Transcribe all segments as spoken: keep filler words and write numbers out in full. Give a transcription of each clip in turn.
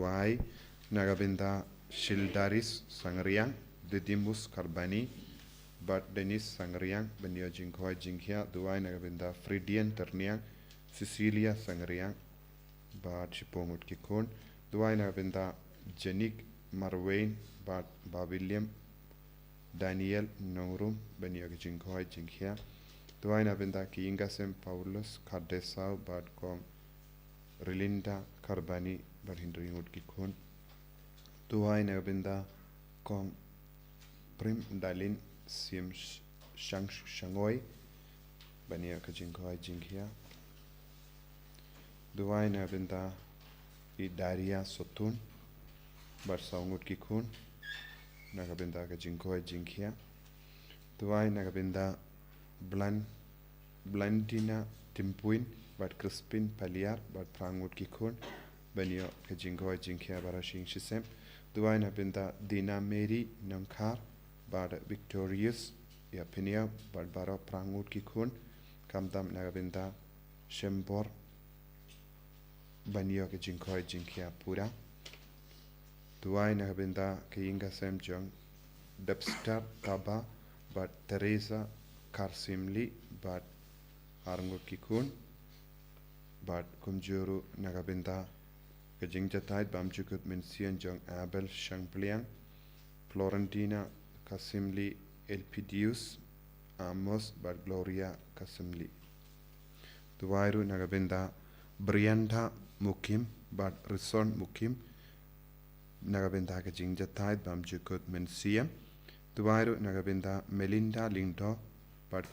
Duwai na ka bynta Shildaris Sangriang, Didymus Karbani, bad Dennis Sangriang, ban ïoh jingkhot jingkhiah. Duwai na ka bynta Fridian Terniang, Cecilia Sangriang, bad shiphew ngut ki khun. Duwai na ka bynta Janik Marwain, bad Bah William Daniel Nongrum, ban ïoh ki jingkhot jingkhiah. Duwai na ka bynta ki ïing ki sem Paulus Kardesau, bad Kong Rilinda Karbani, bad hynriew ngut ki khun. Duwai na ka bynta Kong Prim Dalin Sim Sh-, Shang Shangoi, ban ïoh ka jingkhot jingkhiah. Duwai na ka bynta i Daria Sotun, bad saw ngut ki khun, na ka bynta ka jingkhot jingkhiah. Duwai na ka bynta Blan-, Blandina Timpuin, bad Crispin Paliar, bad phra ngut ki khun, ban ïoh ka jingkhot jingkhiah baroh shi ïing shi sem. Duwai na ka bynta Dina Mary Nongkhar, bad Victorius Ïapiniaw, bad baroh phra ngut ki khun, khamtam na ka bynta Shembor, ban ïoh ka jingkhot jingkhiah pura. Duwai na ka bynta ka ïing ki sem jong Debster Taba, bad Teresa Karsimli, bad ar ngut ki khun, bad kumjuh ruh na ka bynta ka jingjahthait bymjukut mynsiem jong Abel Shangpliang, Florentina Kasimli, Elpidius Amos, bad Gloria Kasimli. Duwai ruh na ka bynta Brianda Mukim, bad Rison Mukim, na ka bynta ka jingjahthait bymjukut mynsiem. Duwai ruh na ka bynta Melinda Lyngdoh, bad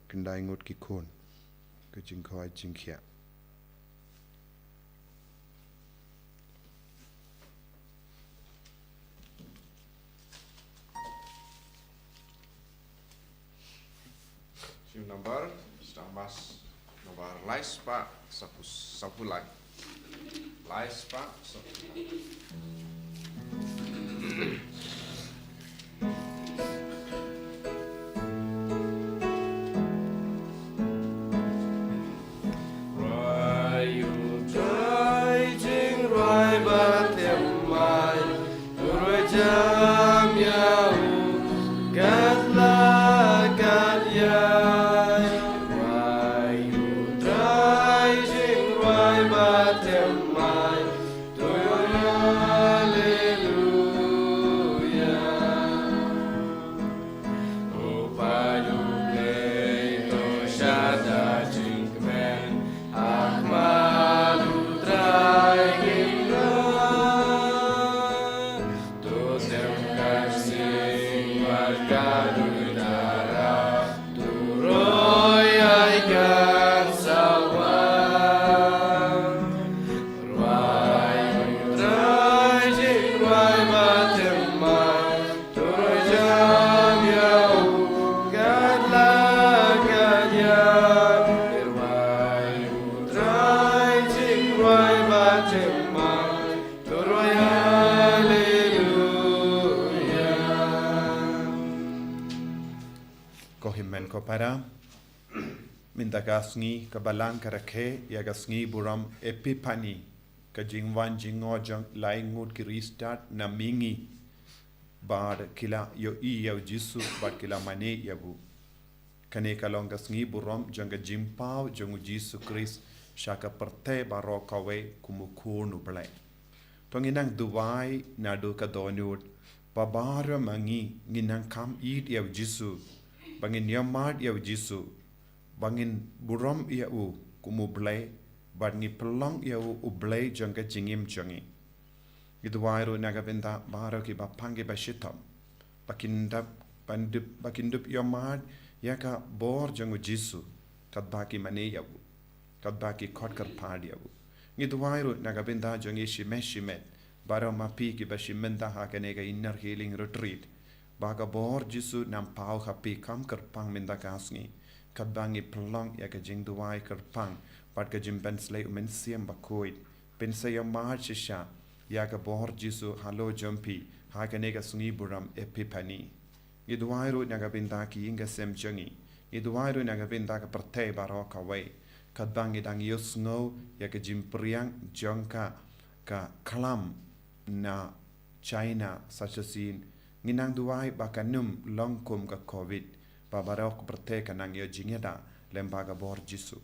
khyndai ngut ki khun, ka jingkhot jingkhiah. Shim nambar, stang mas, nambar lai spah saphew, saphew lai. Lai spah saphew lai. Rwai u Trai jingrwai ba thymmai, to rwai jam ïa u katba la katba ïai. Rwai u Trai jingrwai ba thymmai, to rwai haleluya. Ko paid U Blei, to shad da jingkmen, ha khmat U Trai ngin rwai. To tem ka sing bad ka duitara, to roi ai kan sawa. Rwai U Trai jingrwai ba thymmai, to rwai jam ïa u katba la katba ïai. Rwai U Trai jingrwai ba thymmai, to rwai haleluya. Ko hynmen ko para, mynta ka sngi ka Balang ka rakhe ïa ka sngi burom Epiphani, ka jingwan jingnoh jong lai ngut ki riewstad na mihngi, bad ki la ïohi ïa u Jisu, bad ki la mane ïa u. Kane ka long ka sngi burom jong ka jingpaw jong u Jisu Khrist sha ka pyrthei baroh kawei kum u Khun U Blei. To ngin nang duwai naduh ka dohnud, ba baroh ma ngi ngin nang kham ïeit ïa u Jisu, ba ngin ïohmad ïa u Jisu, ba ngin burom ïa u kum U Blei, bad ngi pynlong ïa u U Blei jong ka jingim jong ngi. Ngi duwai ruh na ka bynta baroh kiba pang kiba shitom, ba kin dap, ban dup, ba kin dup ïohmad ïa ka bor jong u Jisu, katba ki mane ïa u, katba ki khot kyrpad ïa u. Ngi duwai ruh na ka bynta jong ngi shimet shimet, baroh ma phi kiba shim bynta ha kane ka Inner Healing Retreat, ba ka bor Jisu un paw ha phi kham kyrpang mynta ka sngi, katba ngi pynlong ïa ka jingduwai kyrpang bad ka jingpynsleh U Mynsiem Bakhuid. Pynshai ïohmad shisha ïa ka bor Jisu halor jong phi ha kane ka sngi burom Epiphani. Ngi duwai ruh na ka bynta ki ïing ki sem jong ngi. Ngi duwai ruh na ka bynta ka pyrthei baroh kawei, katba ngi dang ïohsngew ïa ka jingpyrshang jong ka, ka khlam na China sa shisien, ngi nang duwai ba kan ym long kum ka Covid, ba baroh ka pyrthei kan nang ïoh jingïada lem bad ka bor Jisu.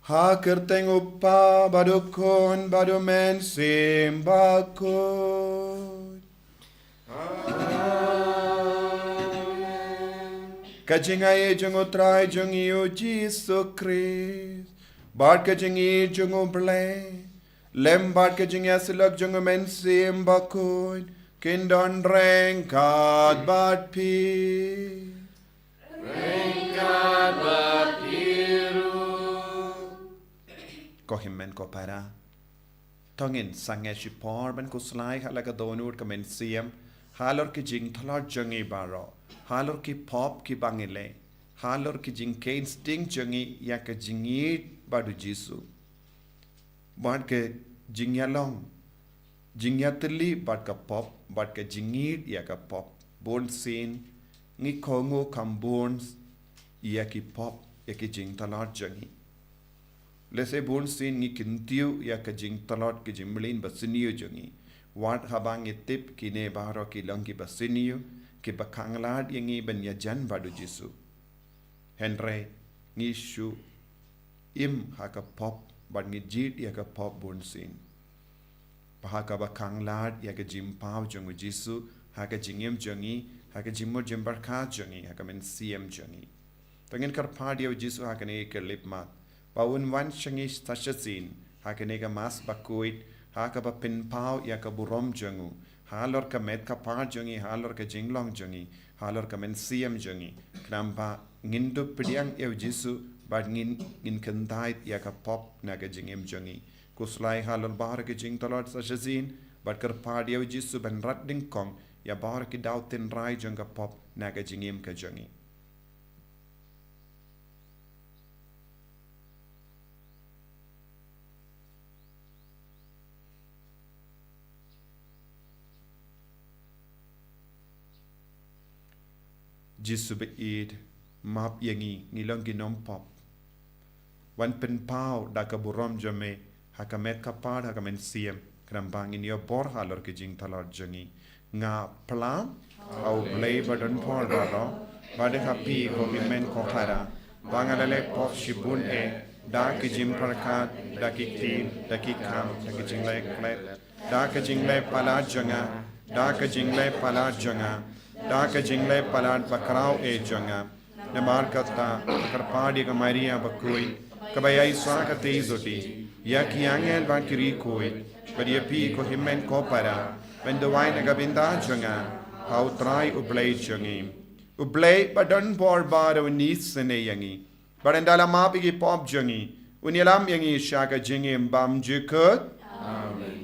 Ha ka kyrteng u Kpa bad u Khun bad u Mynsiem Bakhuid. Ka jingaiei jong u Trai jong ngi u Jisu Khrist, bad ka jingïeit jong u Blei, lem bad ka jingïasyllok jong u Mynsiem Bakhuid, kin don ryngkat bad phi. Ryngkat bad phi ruh. Ko hynmen ko para, to ngin sangeh shipor ban khuslai ha la ka dohnud ka mynsiem halor ki jingtlot jong ngi baroh, halor ki pop kiba ngi leh, halor ki jingkheiñ sting jong ngi ïa ka jingïeit bad u Jisu, bad ka jingïalong, jingïatylli bad ka pop, bad ka jingïeit ïa ka pop. Bunsien ngi kohnguh kham bun ïa ki pop, ïa ki jingtlot jong ngi. Lehse bunsien ngi kyntiew ïa ka jingtlot, ka jingmlien basniew jong ngi, wat haba ngi tip kine baroh ki long kiba sniew, kiba khanglad ïa ngi ban ïajan bad u Jisu. Hynrei ngi shu im ha ka pop bad ngi jied ïa ka pop bunsien. Ba ha kaba khanglad ïa ka jingpaw jong u Jisu ha ka jingim jong ngi, ha ka jingmut jingpyrkhat jong ngi, ha ka mynsiem jong ngi. To ngin kyrpad ïa u Jisu ha kane ka khyllipmat ba un wan sha ngi sa shisien ha kane ka Mass bakhuid, ha kaba pynpaw ïa ka burom jong u halor ka met ka par jong ngi, halor ka jinglong jong ngi, halor ka mynsiem jong ngi, khnang ba ngin dup pdiang ïa u Jisu bad ngin, ngin kyntait ïa ka pop na ka jingim jong ngi. Khuslai halor baroh ki jingtlot sa shisien, bad kyrpad ïa u Jisu ban rat dyngkong ïa baroh ki daw tynrai jong ka pop na ka jingim ka jong ngi. Jisu ba ïeit, map ïa ngi, ngi long ki nongpop. Wan pynpaw da ka burom jong me ha ka met ka par, ha ka mynsiem, khnang ba ngin ïoh bor halor ki jingtlot jong ngi. Nga phla ha u Blei ba don por baroh, bad ha phi ko hynmen ko para, ba nga la leh pop shibun eh, da ki jingpyrkhat, da ki ktien, da ki kam, da ki jingleh klet, da ka jingleh palat jong nga, da ka jingleh palat jong nga, da ka jingleh palat bakhraw eh jong nga. Namar kata, kyrpad ïa ka Maria bakhuid, kaba ïaishah katei jong ngi, ïa ki angel bad ki riewkhuid, bad ïa phi ko hynmen ko para, ban duwai na ka bynta jong nga ha u Trai u Blei jong ngi. U Blei ba don por baroh un isynei ïa ngi, bad ynda la map ïa ki pop jong ngi, un ïalam ïa ngi sha ka jingim bymjukut. Amen.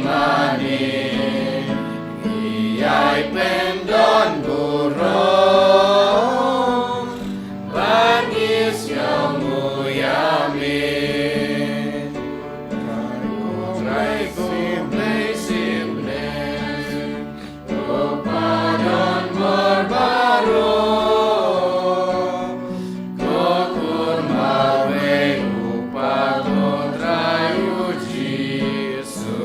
Mane, ïai pyndon burom, ba ngi sngewthuh ïa me. Ka U Trai symbai symbai, U Kpa don bor baroh. Ko Khun marwei U Kpa, ko Trai U Jisu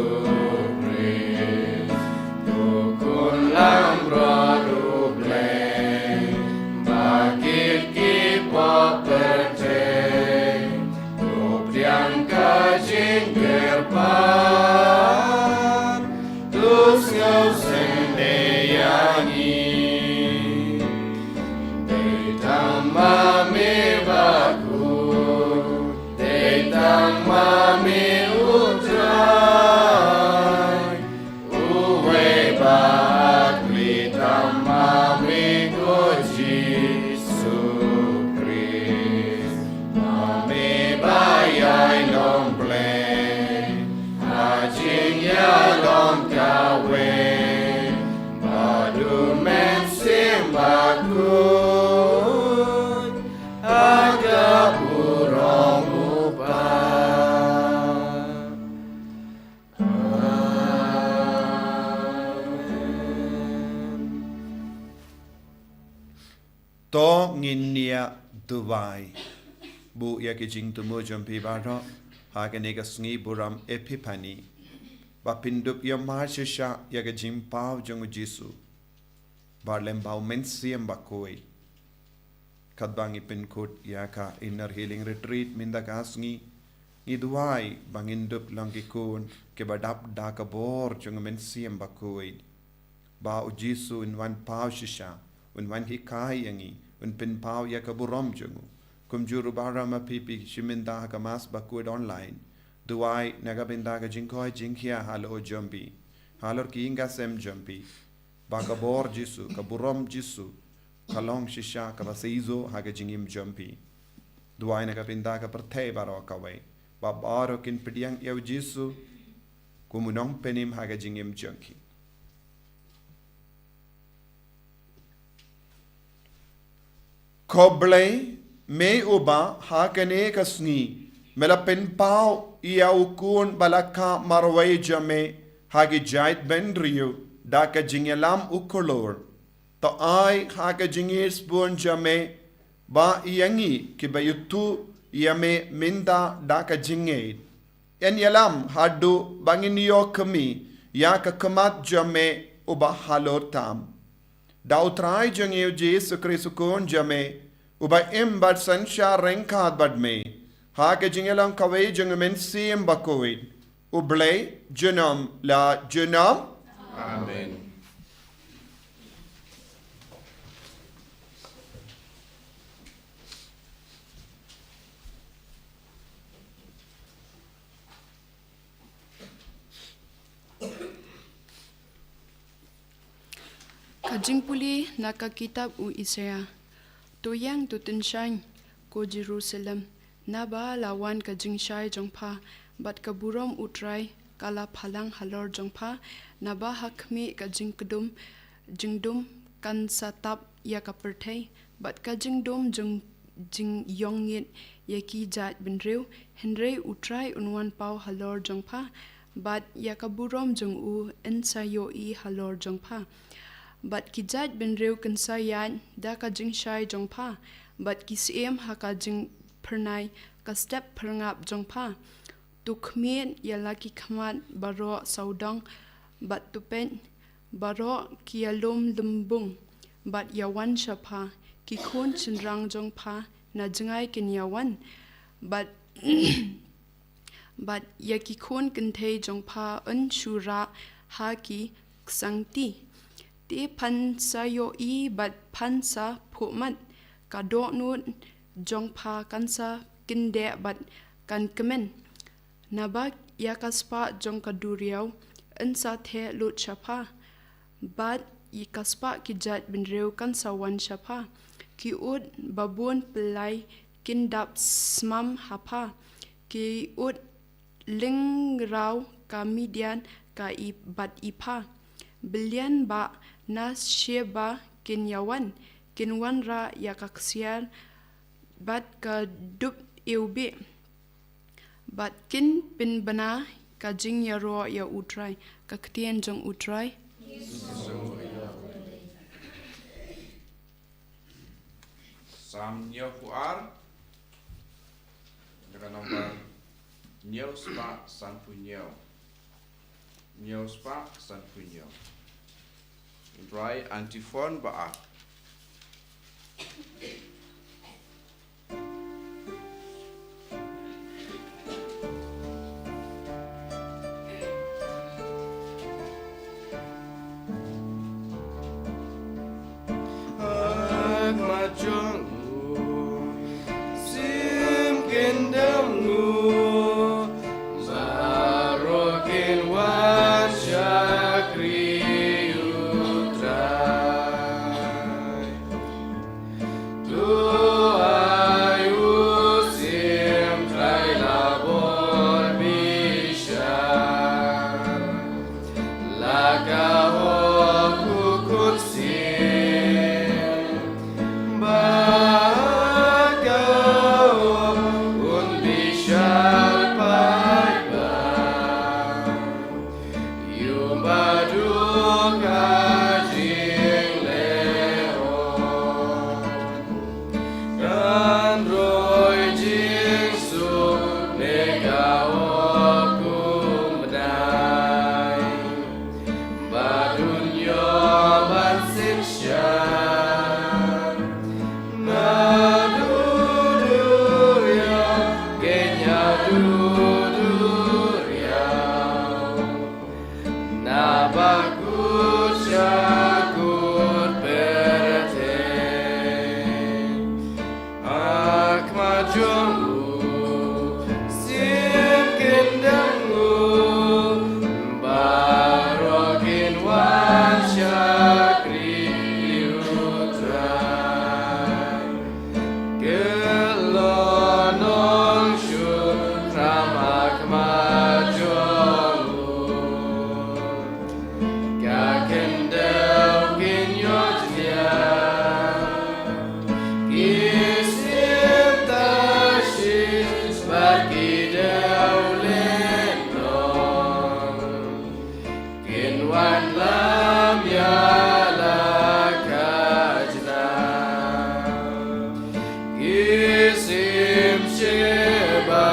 Khrist, ko Khun langbrot U Blei, ba kit ki pop pyrthei, to pdiang ka jingkyrpad, to sngewsynei ïa ngi. Dei tang ma me bakhuid, dei tang ma me U Trai, uwei ba khlem tang ma me ko Jisu Khrist, ma me ba ïai long Blei ha jingïalong kawei, ba U Mynsiem Bakhuid ha ka burom U Kpa. Amen. To ngin ïa duwai. Buh ïa ki jingthmu jong phi baroh ha kane ka sngi burom Epiphany, ba phin dup ïohmad shisha ïa ka jingpaw jong U Jisu, bad lem bad U Mynsiem Bakhuid. Katba ngi pynkut ïa ka Inner Healing Retreat mynta ka sngi, ngi duwai ba ngin dup long ki khun kiba dap da ka bor jong U Mynsiem Bakhuid, ba U Jisu un wan paw shisha, un wan hikai ïa ngi, un pynpaw ïa ka burom jong u. Kumjuh ruh baroh ma phi phi shim bynta ha ka Mass Bakhuid online, duwai na ka bynta ka jingkoit jingkhiah halor jong phi, halor ki ïing ki sem jong phi, ba ka bor Jisu, ka burom Jisu, ka long shisha kaba seisoh ha ka jingim jong phi. Duwai na ka bynta ka pyrthei baroh kawei, ba baroh kin pdiang ïa U Jisu kum U Nongpynim ha ka jingim jong ki. Ko Blei, me uba ha kane ka sngi me la pynpaw ïa U Khun ba la kha marwei jong me ha ki jaid bynriew da ka jingïalam u khlur, to ai ha ka jingïeit sbun jong me ba ïa ngi kiba ïathuh ïa me mynta da ka jingngeit, yn ïalam haduh ba ngin ïoh khmih ïa ka khmat jong me uba halor tam. Da U Trai jong ngi U Jisu Khrist U Khun jong me, uba im bad synshar ryngkat bad me ha ka jingïalang kawei jong U Mynsiem Bakhuid, U Blei junom la junom. Amen. Ka jingpule na ka kitab u Isaiah. To ïeng, to tyngshaiñ, ko Jerusalem, naba la wan ka jingshai jong pha, bad ka burom U Trai ka la phalang halor jong pha, naba ha khmih ka jingkdum jingdum kan sa tap ïa ka pyrthei, bad ka jingdum jong jingïongngit ïa ki jaid bynriew, hynrei U Trai un wan paw halor jong pha, bad ïa ka burom jong u yn sa ïohi halor jong pha. Bad ki jaid bynriew kin sa ïaid da ka jingshai jong pha, bad ki syiem ha ka jingphyrnai ka step phyrngap jong pha. To khmih ïa la ki khmat baroh sawdong, bad to peit baroh ki ïalum lymbung, bad ïawan sha pha. Ki khun shynrang jong pha na jngai kin ïawan, bad, bad ïa ki khun kynthei jong pha yn shu rah ha ki ksangti. Te phan sa ïohi bad phan sa phuhmat, ka dohnud jong pha kan sa kyndeh bad kan kmen. Naba ïa ka spah jong ka duriaw yn sa theh lut sha pha, bad ïa ka spah ki jaid bynriew kan sa wan sha pha. Ki ut babun pylai kin dap smam ha pha. Ki ut lyngraw ka Midian ka i bad i pha. Byllian ba na sheba kin ïawan, kin wanrah ïa ka ksiar bad ka dup iwbih, bad kin pynbna ka jingïaroh ïa U Trai. Ka ktien jong U Trai. Salm hynñiewphew ar, na ka nombar hynñiew spah sanphew hynñiew. Hynñiew spah sanphew hynñiew. Rai antiphon ba ar. Ak ma jong u, sim kin dem ngu, baroh kin wan shakri U Trai. To ai u sim Trai la bor bishar, la ka hok u khun sim, ba ka hok un bishar paidbah. Ïa u ba duk ha jingleh, kan roi jingsuk ne ka hok u bnai, bad un ïoh ban synshar. Naduh duriaw, keiñ haduh duriaw, na ba kut sha kut pyrthei. Ak ma jong u, sim kin dem ngu, baroh kin wan shakri U Trai. Kyllon nongshun khram ak ma jong u, ka khyndew kin ïoh jia. Ki sim Tarshish bad ki dewlynnong, kin wan lam ïa la ka jngai. Ki sim Sheba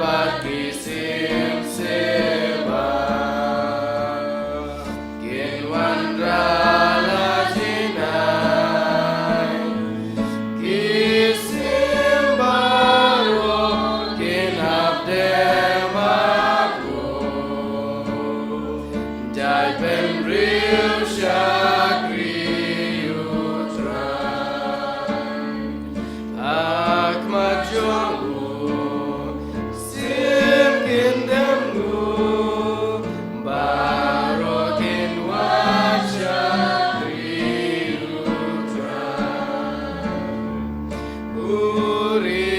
bad ki sim Seba, kin wanrah la jinai. Ki sim baroh kin hap dem ha u, dei bynriew shakri U Trai. Ak ma jong u, sim kin dem ngu, baroh kin wan shakri U Trai. Uri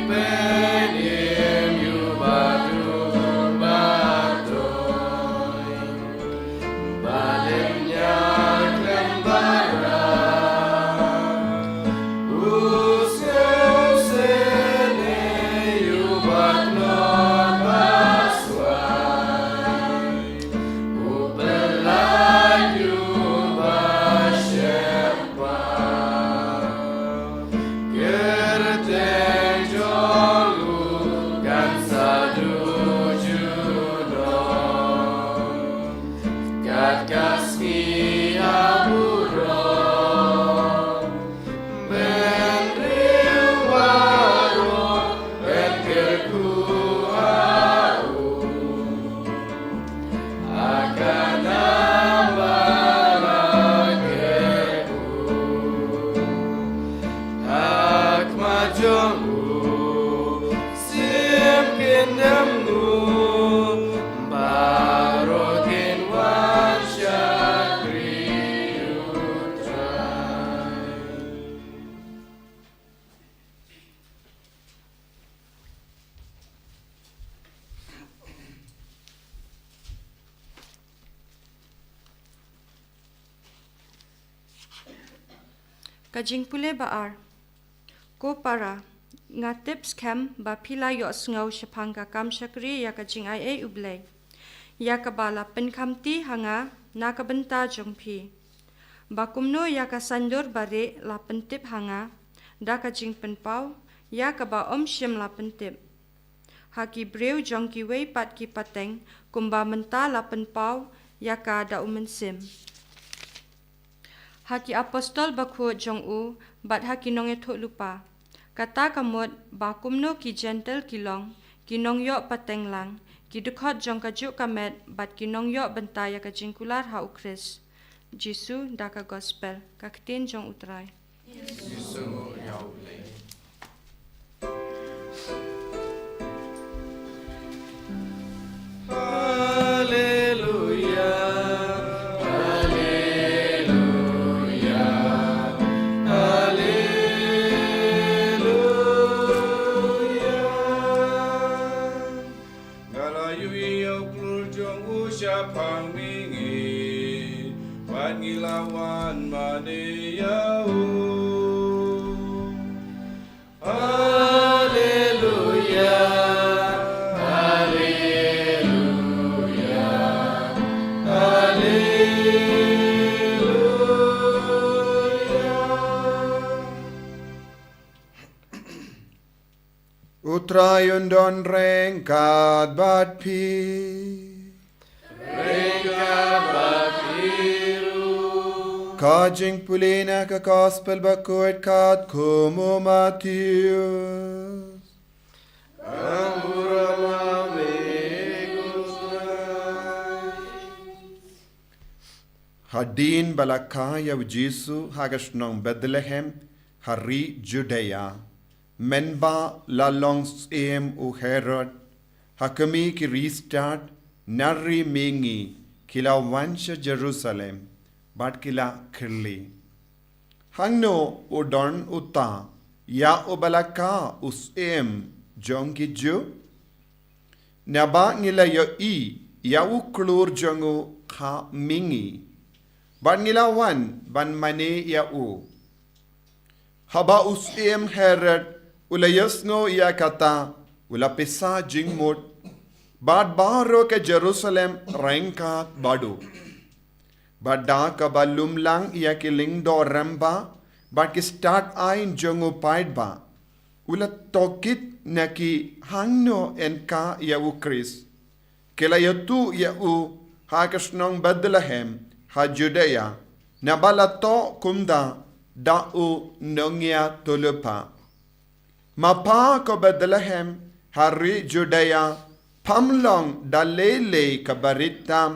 pynïeng ïa u ba duk ba doi, ba leh ñiah khlem barabor. U sngewsynei ïa u ba khlot ba swai, u pyllait ïa u ba shem. Kyrteng jong u kan sa duh junom kat ka sngi ha burom. Bynriew baroh yn kyrkhu ha u, ha ka nam ba la kyrkhu. Ak ma jong u, sim kin dem ngu, baroh kin wan shakri U Trai. Ka jingpule ba ar. Ko para, nga tip skhem ba phi la ïohsngew shaphang ka kam shakri ïa ka jingaiei U Blei, ïa kaba la pynkhamti ha nga na ka bynta jong phi, ba kumno ïa ka saiñdur barieh la pyntip ha nga da ka jingpynpaw ïa kaba ym shym la pyntip ha ki briew jong kiwei pat ki pateng, kumba mynta la pynpaw ïa ka da U Mynsiem ha ki apostol bakhuid jong u bad ha ki nongïathuhlypa. Kata ka mut ba kumno ki Jentil ki long ki nongïoh pateng lang, ki dkhot jong kajuh ka met bad ki nongïoh bynta ïa ka jingkular ha U Khrist Jisu. Da ka gospel, ka ktien jong U Trai. Haleluya, haleluya, haleluya. Nga la ïohi ïa u klur jong u shaphang mihngi, bad ngi la wan mane ïa u. Haleluya, haleluya, haleluya. U Trai un don ryngkat bad phi. Ryngkat bad phi ruh. Ka jingpule na ka gospel bakhuid katkum u Mathaios. Ka burom ha me ko Trai. Hadien ba la kha ïa u Jisu ha ka shnong Bethlehem ha ri Judea, mynba la long syiem u Herod, ha khmih ki riewstad na ri mihngi ki la wan sha Jerusalem bad ki la kylli, hangno u don uta ïa uba la kha u syiem jong ki Jiw? Naba ngi la ïohi ïa u klur jong u ha mihngi, bad ngi la wan ban mane ïa u. Haba u syiem Herod u la ïohsngew ïa kata, u la pisa jingmut, bad baroh ka Jerusalem ryngkat bad u. Bad da kaba lum lang ïa ki lyngdoh rangbah bad ki stad aiñ jong u paidbah, u la tohkit na ki hangno yn kha ïa u Khrist. Ki la ïathuh ïa u ha ka shnong Bethlehem ha Judea, naba la thoh kumta da u nongïathuhlypa. Ma pha ko Bethlehem ha ri Judea, pham long da lei lei kaba rit tam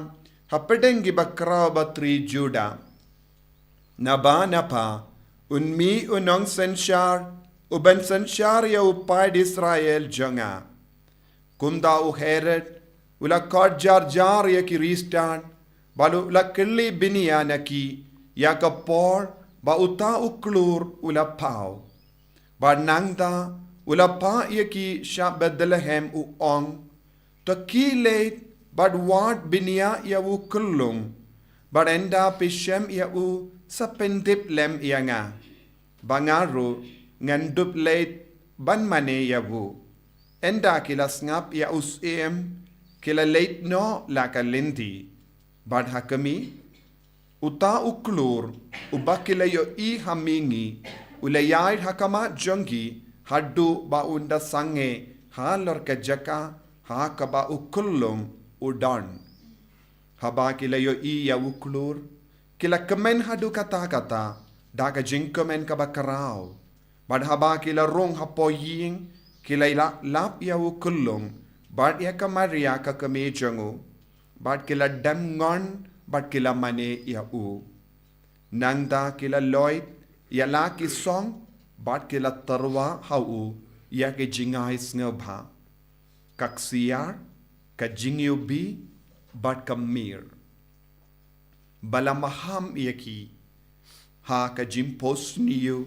hapdeng ki bakhraw batri Juda. Naba na pha un mih u nongsynshar uban synshar ïa u paid Israel jong nga. Kumta u Herod u la khot jar jar ïa ki riewstad, bad u la kylli bniah na ki ïa ka por ba uta u klur u la paw. Bad nangta u la phah ïa ki sha Bethlehem u ong, to khie leit bad wad bniah ïa u khyllung, bad ynda phi shem ïa u sa pyntip lem ïa nga, ba nga ruh ngan dup leit ban mane ïa u. Ynda ki la sngap ïa u syiem, ki la leit noh la ka lynti. Bad ha khmih, uta u klur uba ki la ïohi ha mihngi, u la ïaid ha khmat jong ki haduh ba un da sangeh halor ka jaka ha kaba u khyllung u don. Haba ki la ïohi ïa u klur, ki la kmen haduh katta katta da ka jingkmen kaba khraw. Bad haba ki la rung hapoh ïing, ki la lap ïa u khyllung bad ïa ka Maria ka kmie jong u, bad ki la dem ngon bad ki la mane ïa u. Nangta ki la loit ïa la ki song bad ki la tyrwa ha u ïa ki jingai sngewbha, ka ksiar, ka jingiwbih bad ka mir. Ba la maham ïa ki ha ka jingphohsniew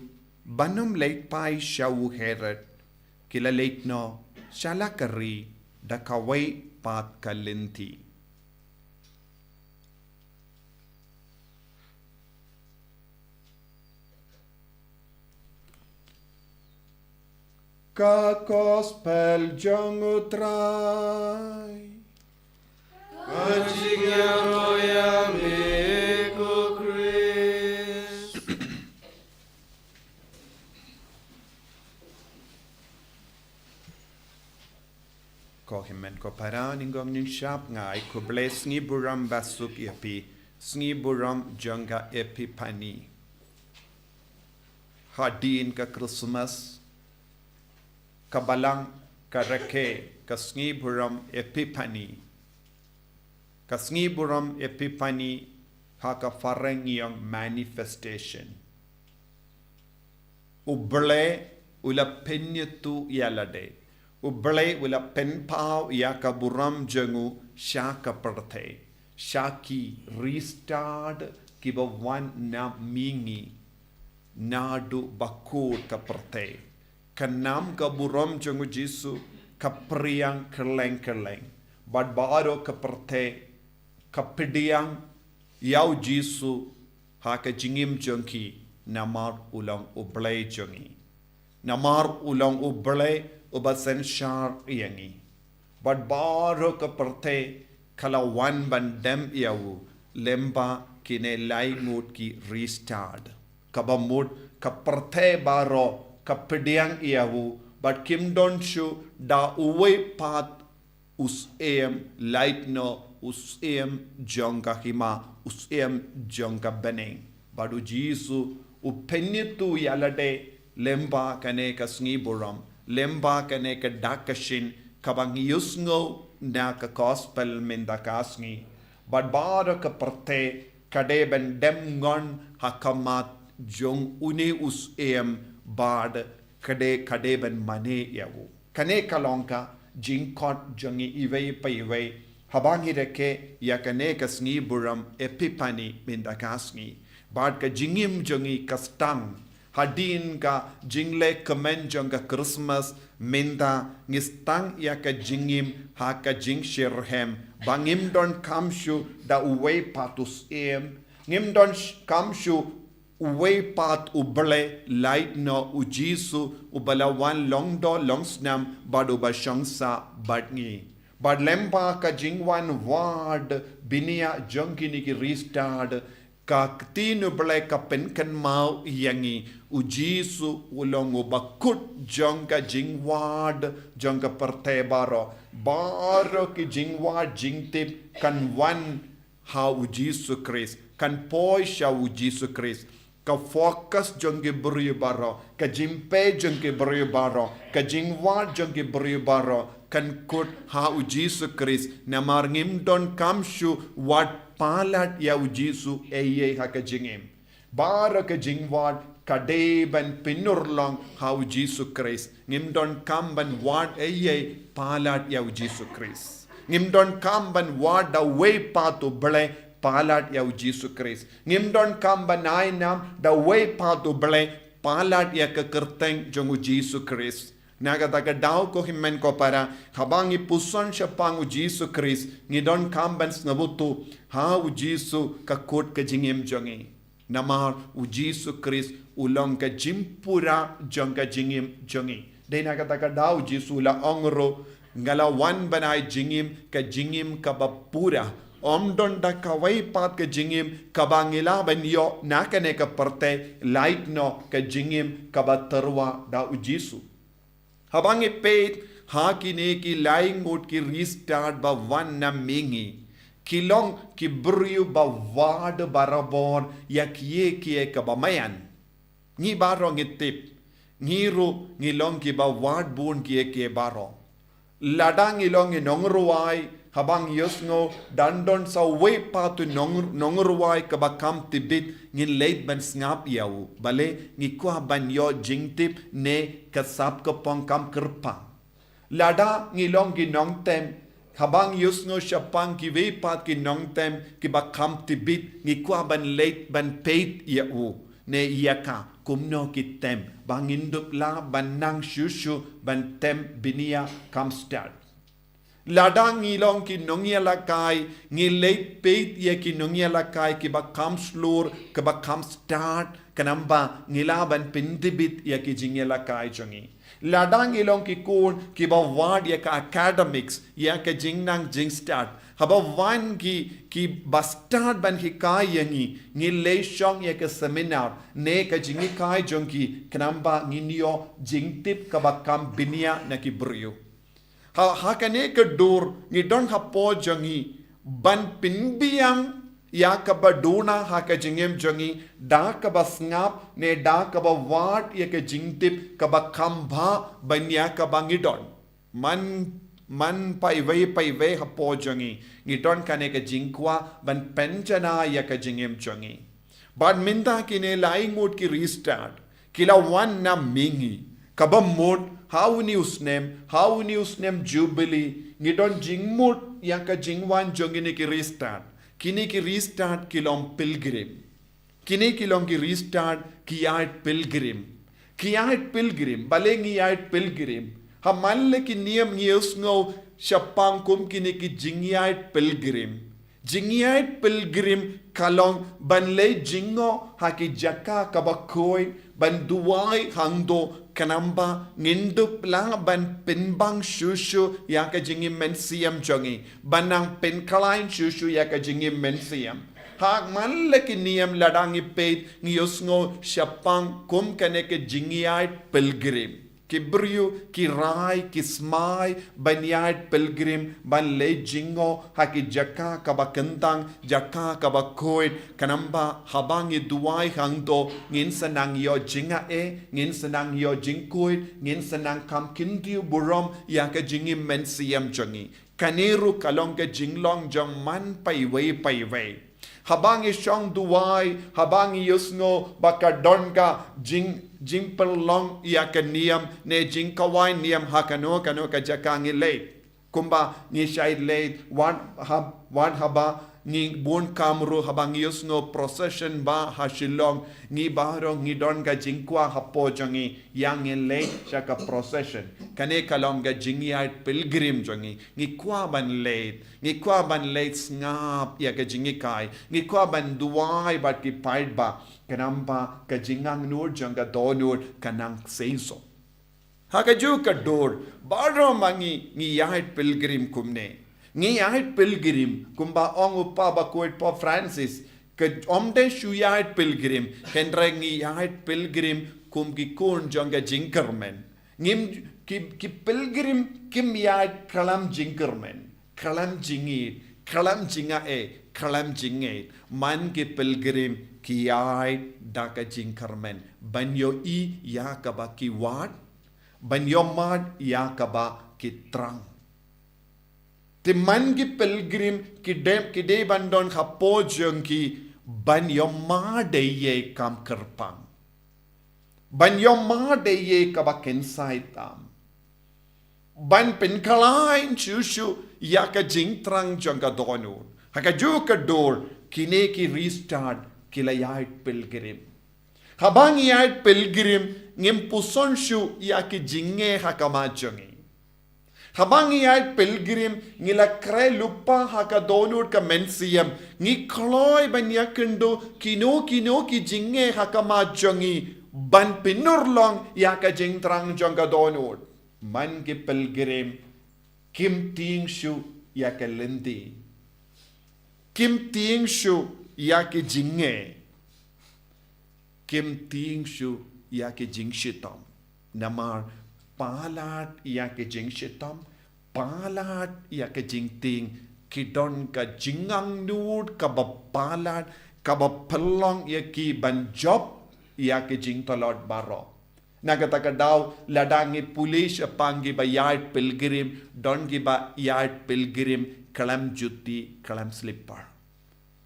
ban ym leit phai sha u Herod, ki la leit noh sha la ka ri da kawei pat ka lynti. Ka Gospel jong U Trai. Ka jingïaroh ïa me ko Khrist. Ko hynmen ko para, nyngkong nyngshap nga ai khublei sngi burom basuk ïa phi, sngi burom jong ka Epiphany. Hadien ka Christmas, ka Balang ka rakhe ka sngi burom Epiphany. Ka sngi burom Epiphany ha ka phareng ngi ong manifestation. U Blei u la pynïathuh ïa lade. U Blei u la pynpaw ïa ka burom jong u sha ka pyrthei, sha ki riewstad kiba wan na mihngi, naduh ba kut ka pyrthei. Ka nam ka burom jong U Jisu ka phriang kylleng kylleng. Bad baroh ka pyrthei ka pdiang ïa U Jisu ha ka jingim jong ki, namar u long U Blei jong ngi. Namar u long U Blei uba synshar ïa ngi. Bad baroh ka pyrthei ka la wan ban dem ïa u, lyngba kine lai ngut ki riewstad. Kaba mut ka pyrthei baroh ka pdiang ïa u, bad kim don shuh da uwei pat u syiem, lait noh u syiem jong ka hima, u syiem jong ka bneng. Bad U Jisu u pynïathuh ïa lade lyngba kane ka sngi burom, lyngba kane ka dak ka shin, kaba ngi ïohsngew na ka Gospel mynta ka sngi. Bad baroh ka pyrthei ka dei ban dem ngon ha khmat jong une u syiem, bad ka dei, ka dei ban mane ïa u. Kane ka long ka jingkhot jong ngi iwei pa iwei haba ngi rakhe ïa kane ka sngi burom Epiphany mynta ka sngi. Bad ka jingim jong ngi ka sdang hadien ka jingleh kmen jong ka Christmas, mynta ngi sdang ïa ka jingim ha ka jingshitrhem, ba ngim donkam shuh da uwei pat u syiem, ngim donkam shuh uwei pat U Blei, lait noh U Jisu uba la wan long doh long snam bad uba shong sah bad ngi. Bad lyngba ka jingwan wad bniah jong kine ki riewstad, ka ktien U Blei ka pynkynmaw ïa ngi, U Jisu u long uba kut jong ka jingwad jong ka pyrthei baroh. Baroh ki jingwad jingtip kan wan ha U Jisu Khrist, kan poi sha U Jisu Khrist. Ka focus jong ki briew baroh, ka jingpeit jong ki briew baroh, ka jingwad jong ki briew baroh kan kut ha U Jisu Khrist. Namar ngim donkam shuh wad palat ïa U Jisu ei ei ha ka jingim. Baroh ka jingwad ka dei ban pynurlong ha U Jisu Khrist. Ngim donkam ban wad ei ei palat ïa U Jisu Khrist. Ngim donkam ban wad da uwei pat U Blei palat ïa U Jisu Khrist. Ngim donkam ban ai nam da uwei pat U Blei palat ïa ka kyrteng jong U Jisu Khrist. Na kata ka daw ko hynmen ko para, haba ngi puson shaphang U Jisu Khrist, ngi donkam ban sngewthuh ha U Jisu ka kut ka jingim jong ngi. Namar U Jisu Khrist u long ka jingpura jong ka jingim jong ngi. Dei na kata ka daw U Jisu u la ong ruh, nga la wan ban ai jingim, ka jingim kaba pura. Ym don da kawei pat ka jingim kaba ngi lah ban ïoh na kane ka pyrthei, lait noh ka jingim kaba tyrwa da U Jisu. Haba ngi peit ha kine ki lai ngut ki riewstad ba wan na mihngi, ki long ki briew ba wad barabor ïa kiei kiei kaba maian. Ngi baroh ngi tip, ngi ruh ngi long kiba wad bun kiei kiei baroh. Lada ngi long ki nongrwai, haba ngi ïohsngew don sa uwei pat u nong, nongrwai kaba kham tbit, ngin leit ban sngap ïa u. Balei? Ngi kwah ban ïoh jingtip ne ka sap ka pong kham kyrpang. Lada ngi long ki nongtem, haba ngi ïohsngew shaphang kiwei pat ki nongtem kiba kham tbit, ngi kwah ban leit ban peit ïa u ne ïa ka, kumno ki tem, ba ngin dup lah ban nang shuh shuh ban tem bniah kham stad. Lada ngi long ki nongïalehkai, ngi leit peit ïa ki nongïalehkai kiba kham shlur, kiba kham stad, khnang ba ngi lah ban pyntbit ïa ki jingïalehkai jong ngi. Lada ngi long ki khun kiba wad ïa ka academics, ïa ka jingnang jingstad, haba wan ki, kiba stad ban hikai ïa ngi, ngi leit shong ïa ka seminar ne ka jinghikai jong ki, khnang ba ngin ïoh jingtip kaba kham bniah na ki briew. Ha, ha kane ka dur ngi don hapoh jong ngi ban pynbiang ïa kaba duna ha ka jingim jong ngi da kaba sngap ne da kaba wad ïa ka jingtip kaba kham bha ban ïa kaba ngi don. Man, man paiwei paiwei hapoh jong ngi ngi don kane ka jingkwah ban pynjanai ïa ka jingim jong ngi. Bad mynta kine lai ngut ki restart ki la wan na mihngi. Kaba mut ha une u snem, ha une u snem Jubilee, ngi don jingmut ïa ka jingwan jong kine ki restart. Kine ki restart ki long pilgrim. Kine ki long ki restart ki ïaid pilgrim. Ki ïaid pilgrim, balei ngi ïaid pilgrim? Ha man la ki niam ngi ïohsngew shaphang kum kine ki jingïaid pilgrim. Jingïaid pilgrim ka long ban leit jngoh ha ki jaka kaba khuid, ban duwai hangto, khnang ba ngin dup lah ban pynbang shuh shuh ïa ka jingim mynsiem jong ngi, ban nang pynkhlaiñ shuh shuh ïa ka jingim mynsiem. Ha man la ki niam lada ngi peit ngi ïohsngew shaphang kum kane ka jingïaid pilgrim. Ki briew ki rai ki smai ban ïaid pilgrim, ban leit jngoh ha ki jaka kaba kyntang, jaka kaba khuid, khnang ba haba ngi duwai hangto ngin sa nang ïoh jingaiei, ngin sa nang ïoh jingkhuid, ngin sa nang kham kyntiew burom ïa ka jingim mynsiem jong ngi. Kane ruh ka long ka jinglong jong man paiwei paiwei. Haba ngi shong duwai, haba ngi ïohsngew ba ka don ka jing, jingpynlong ïa ka niam ne jingkhawai niam ha kano kano ka jaka ngi leit. Kumba ngi shait leit, wat hab, wat haba ngi bun kam ruh haba ngi ïohsngew procession ba ha Shillong, ngi baroh ngi don ka jingkwah hapoh jong ngi, ïa ngin leit sha ka procession. Kane ka long ka jingïaid pilgrim jong ngi. Ngi kwah ban leit, ngi kwah ban leit sngap ïa ka jinghikai, ngi kwah ban duwai bad ki paidbah, khnang ba ka jingangnud jong ka dohnud kan nang seisoh. Ha kajuh ka dur, baroh ma ngi ngi ïaid pilgrim kumne. Ngi ïaid pilgrim kumba ong u Papa bakhuid Pope Francis, ka ym dei shu ïaid pilgrim, hynrei ngi ïaid pilgrim kum ki khun jong ka jingkyrmen. Ngim, ki, ki pilgrim kim ïaid khlem jingkyrmen, khlem jingïeit, khlem jingaiei, khlem jingngeit. Man ki pilgrim ki ïaid da ka jingkyrmen ban ïohi ïa kaba ki wad, ban ïohmad ïa kaba ki thrang. Te man ki pilgrim ki dei, ki dei ban don hapoh jong ki ban ïohmad da ei ei kam kyrpang, ban ïohmad da ei ei kaba kynsai tam, ban pynkhlaiñ shuh shuh ïa ka jingthrang jong ka dohnud. Ha kajuh ka dur kine ki restart ki la ïaid pilgrim. Haba ngi ïaid pilgrim ngim puson shuh ïa ki jingeh ha khmat jong ngi. Haba ngi ïaid pilgrim ngi la khreh lypa ha ka dohnud ka mynsiem. Ngi kloi ban ïakynduh kino kino ki jingeh ha khmat jong ngi ban pynurlong ïa ka jingthrang jong ka dohnud. Man ki pilgrim kim tieng shuh ïa ka lynti. Kim tieng shuh ïa ki jingeh. Kim tieng shuh ïa ki jingshitom. Namar palat ïa ki jingshitom, palat ïa ki jingtieng, ki don ka jingangnud kaba palat, kaba pynlong ïa ki ban jop ïa ki jingtlot baroh. Na kata ka daw, lada ngi pule shaphang kiba ïaid pilgrim, don kiba ïaid pilgrim khlem juti, khlem slipper.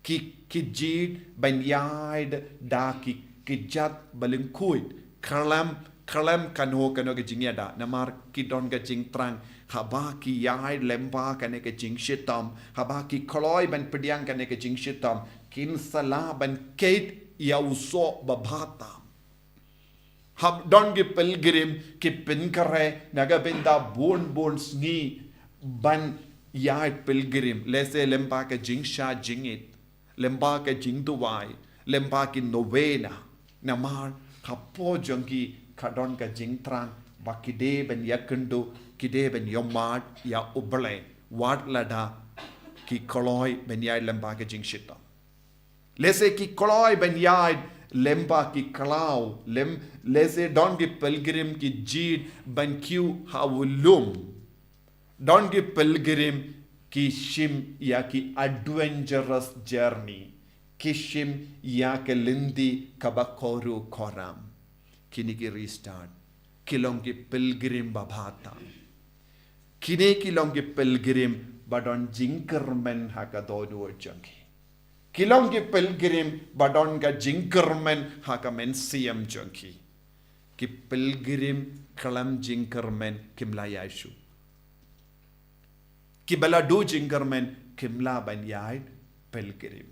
Ki, ki jied ban ïaid da ki, ki kjat ba lyngkhuid, khlem, khlem kano kano ka jingïada, namar ki don ka jingthrang. Haba ki ïaid lyngba kane ka jingshitom, haba ki kloi ban pdiang kane ka jingshitom, kin sa lah ban kheit ïa u soh babha tam. Hap don ki pilgrim ki pynkhreh na ka bynta bun bun sngi ban ïaid pilgrim, lehse lyngba ka jingshah jingit, lyngba ka jingduwai, lyngba ki novena. Namar hapoh jong ki ka don ka jingthrang Ba ki dei ban ïakynduh, ki dei ban ïohmad ïa U Blei wat lada ki kloi ban ïaid lyngba ka jingshitom. Lehse ki kloi ban ïaid lyngba ki khlaw, lem, lehse don ki pilgrim ki jied ban kiew ha u lum. Don ki pilgrim ki shim ïa ki adventurous journey, ki shim ïa ka lynti kaba koru koram. Kine ki restart, ki long ki pilgrim babha tam. Kine ki long ki pilgrim ba don jingkyrmen ha ka dohnud jong ki. Ki long ki pilgrim ba don ka jingkyrmen ha ka mynsiem jong ki. Ki pilgrim khlem jingkyrmen kim lah ïaid shuh. Kiba la duh jingkyrmen kim lah ban ïaid pilgrim.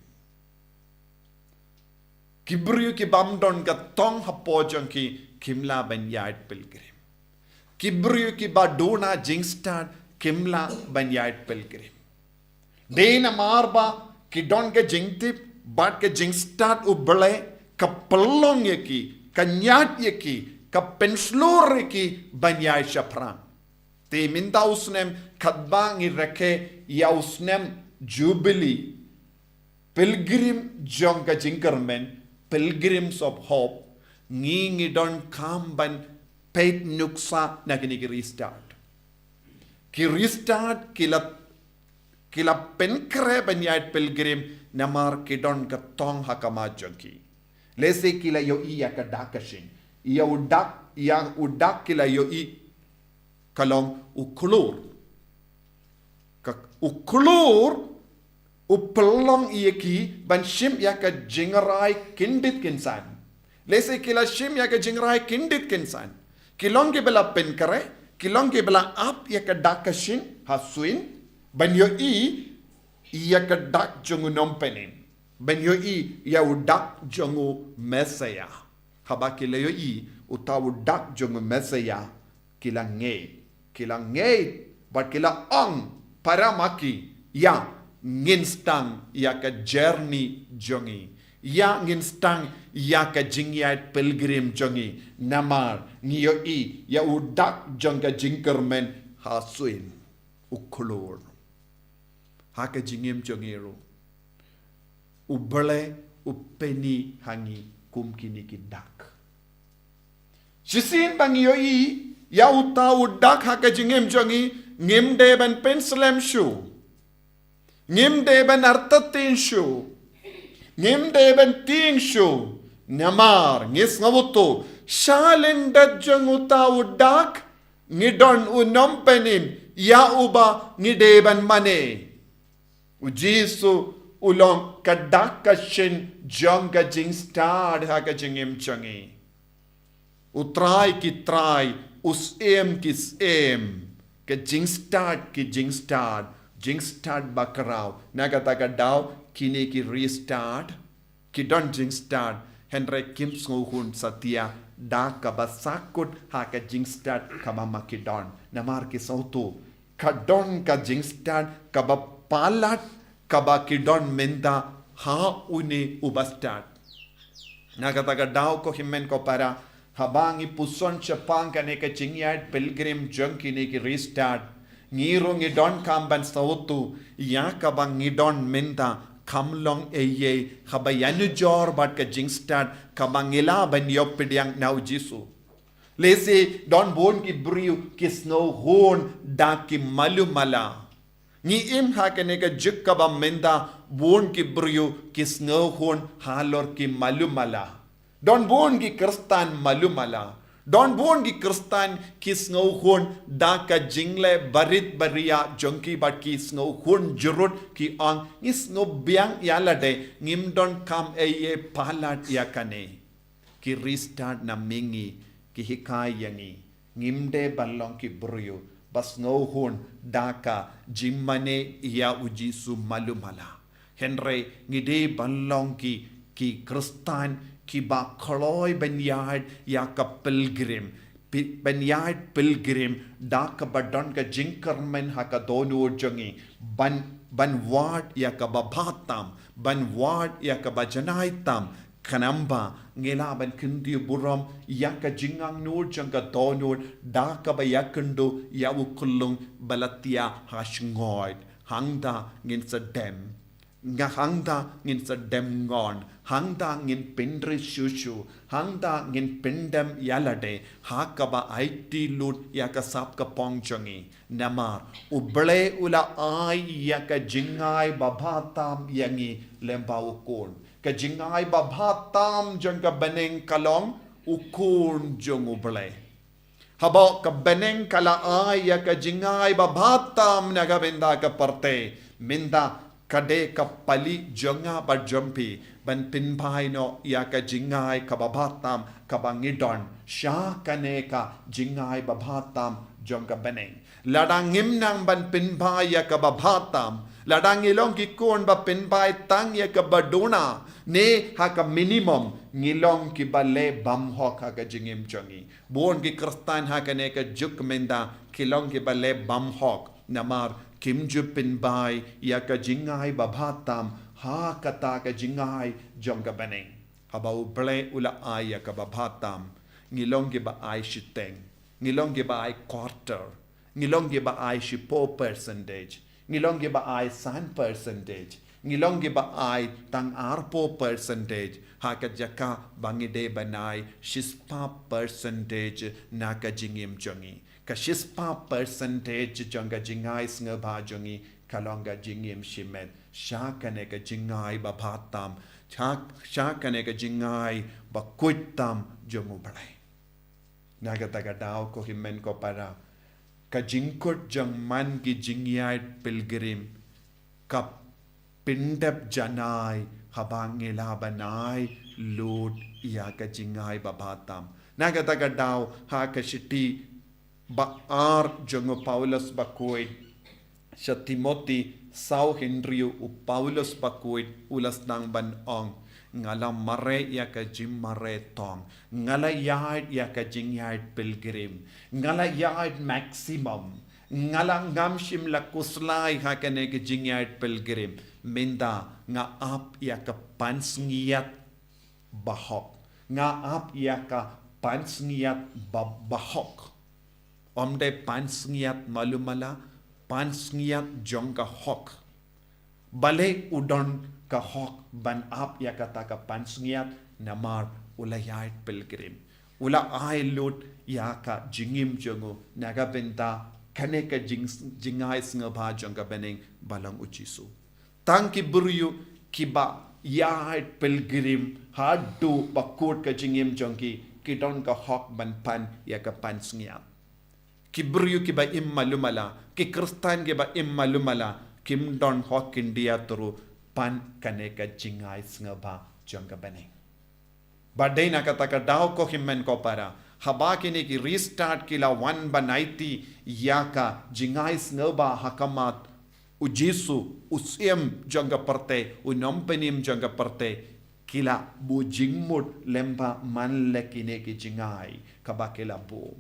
Ki briew ki bym don ka tong hapoh jong ki kim lah ban ïaid pilgrim. Ki briew kiba duna jingstad kim lah ban ïaid pilgrim. Dei namar ba ki don ka jingtip bad ka jingstad U Blei ka pynlong ïa ki, ka ñiad ïa ki, ka pynshlur ïa ki ban ïaid shaphrang. Te mynta u snem katba ngi rakhe ïa u snem Jubilee, pilgrim jong ka jingkyrmen, pilgrims of hope, ngi ngi donkam ban peit nuksa na kine ki restart. Ki restart ki la, ki la pynkhreh ban ïaid pilgrim namar ki don ka tong ha khmat jong ki. Lehse ki la ïohi ïa ka dak ka shin. Ïa u dak, ïa u dak ki la ïohi ka long u khlur. Ka u khlur u pynlong ïa ki ban shim ïa ka jingrai kyndit kynsan. Lehse ki la shim ïa ka jingrai kyndit kynsan. Ki long kiba la pynkhreh, ki long kiba la ap ïa ka dak ka shin ha suin, ban ïohi ïa ka dak jong u nongpynim, ban ïohi ïa u dak jong u Messaïah. Haba ki la ïohi uta u dak jong u Messaïah, ki la ngeit, ki la ngeit bad ki la ong para ma ki, ïa, ngin sdang ïa ka journey jong ngi, ïa, ngin sdang ïa ka jingïaid pilgrim jong ngi, namar ngi ïohi ïa u dak jong ka jingkyrmen ha suin. U khlur. Ha ka jingim jong ngi ruh, U Blei u pyni ha ngi kum kine ki dak. Shisien ba ngi ïohi ïa uta u dak ha ka jingim jong ngi, ngim dei ban pynslem shuh, ngim dei ban artatien shuh, ngim dei ban tieng shuh. Namar ngi sngewthuh shalyndet jong uta u dak ngi don u nongpynim ïa uba ngi dei ban mane. U Jisu u long ka dak ka shin jong ka jingstad ha ka jingim jong ngi. U Trai ki trai, u Syiem ki syiem, ka jingstad ki jingstad, jingstad bakhraw. Na kata ka daw kine ki restart ki don jingstad, hynrei kim sngewhun satia da kaba sahkut ha ka jingstad kaba ma ki don. Namar ki sngewthuh ka don ka jingstad kaba palat kaba ki don mynta ha une uba stad. Na kata ka daw ko hynmen ko para, haba ngi puson shaphang kane ka jingïaid pilgrim jong kine ki restart, ngi ruh ngi donkam ban sngewthuh ïa kaba ngi don mynta kam long ei ei haba ïanujor bad ka jingstad kaba ngi lah ban ïoh pdiang na U Jisu. Lehse don bun ki briew ki sngewhun da ki malu mala. Ngi im ha kane ka juk kaba mynta bun ki briew ki sngewhun halor ki malu mala. Don bun ki Khristan malu mala. Don bun ki Khristan ki sngewhun da ka jingleh barit baria jong ki bad ki sngewhun jurut, ki ong ngi sngewbiang ïa lade, ngim donkam ei ei palat ïa kane. Ki restart na mihngi ki hikai ïa ngi, ngim dei ban long ki briew ba sngewhun da ka jingmane ïa U Jisu malu mala. Hynrei ngi dei ban long ki, ki Khristan kiba kloi ban ïaid ïa ka pilgrim, pi-, ban ïaid pilgrim da kaba don ka jingkyrmen ha ka dohnud jong ngi, ban, ban wad ïa kaba bha tam, ban wad ïa kaba janai tam, Khnang ba ngi lah ban kyntiew burom ïa ka jingangnud jong ka dohnud da kaba ïakynduh ïa u khyllung ba la thiah ha sngoid. Hangta ngin sa dem. Nga hangta ngin sa dem ngon, hangta ngin pynrit shuh shuh, hangta ngin pyndem ïa lade, ha kaba aiti lut ïa ka sap ka pong jong ngi. Namar, U Blei u la ai ïa ka jingai babha tam ïa ngi lyngba u Khun. Ka jingai babha tam jong ka bneng ka long u Khun jong U Blei. Haba ka bneng ka la ai ïa ka jingai babha tam na ka bynta ka pyrthei, mynta ka dei ka pali jong nga bad jong phi ban pynphai noh ïa ka jingai ka babha tam kaba ngi don sha kane ka jingai babha tam jong ka bneng. Lada ngim nang ban pynphai ïa ka babha tam, lada ngi long ki khun ba pynphai tang ïa kaba duna ne ha ka minimum, ngi long kiba leh bymhok ha ka jingim jong ngi. Bun ki Khristan ha kane ka juk mynta ki long kiba leh bymhok namar kim ju pynphai ïa ka jingai babha tam ha kata ka jingai jong ka bneng. Haba U Blei u la ai ïa ka babha tam, ngi long kiba ai shiteng, ngi long kiba ai quarter, ngi long kiba ai shiphew percentage, ngi long kiba ai san percentage, ngi long kiba ai tang arphew percentage, ha ka jaka ba ngi dei ban ai shispah percentage na ka jingim jong ngi. Ka shispah percentage jong ka jingai sngewbha jong ngi ka long ka jingim shimet sha kane ka jingai babha tam, sha, sha kane ka jingai bakhuid tam jong U Blei. Na kata ka daw ko hynmen ko para, ka jingkut jong man ki jingïaid pilgrim ka pyndep janai haba ngi lah ban ai lut ïa ka jingai babha tam. Na kata ka daw ha ka shithi ba ar jong u Paulus bakhuid sha Timothi saw hynriew, u Paulus bakhuid u la sdang ban ong, nga la mareh ïa ka jingmareh tong, nga la ïaid ïa ka jingïaid pilgrim, nga la ïaid maximum, nga la, ngam shym la khuslai ha kane ka jingïaid pilgrim. Mynta nga ap ïa ka pansngiat bahok. Nga ap ïa ka pansngiat ba, bahok. Ym dei pansngiat malu mala, pansngiat jong ka hok. Balei u don ka hok ban ap ïa kata ka pansngiat? Namar u la ïaid pilgrim. U la ai lut ïa ka jingim jong u na ka bynta kane ka jing, jingai sngewbha jong ka bneng ba long u Jisu. Tang ki briew kiba ïaid pilgrim haduh ba kut ka jingim jong ki, ki don ka hok ban pan ïa ka pansngiat. Ki briew kiba im malu mala, ki Khristan kiba im malu mala, kim don hok khyndiat ruh ban kane ka jingai sngewbha jong ka bneng. Bad dei na kata ka daw ko hynmen ko para, haba kine ki restart ki la wan ban aiti ïa ka jingai sngewbha ha khmat u Jisu, u Syiem jong ka pyrthei, u Nongpynim jong ka pyrthei, ki la buh jingmut lyngba man la kine ki jingai kaba ki la buh.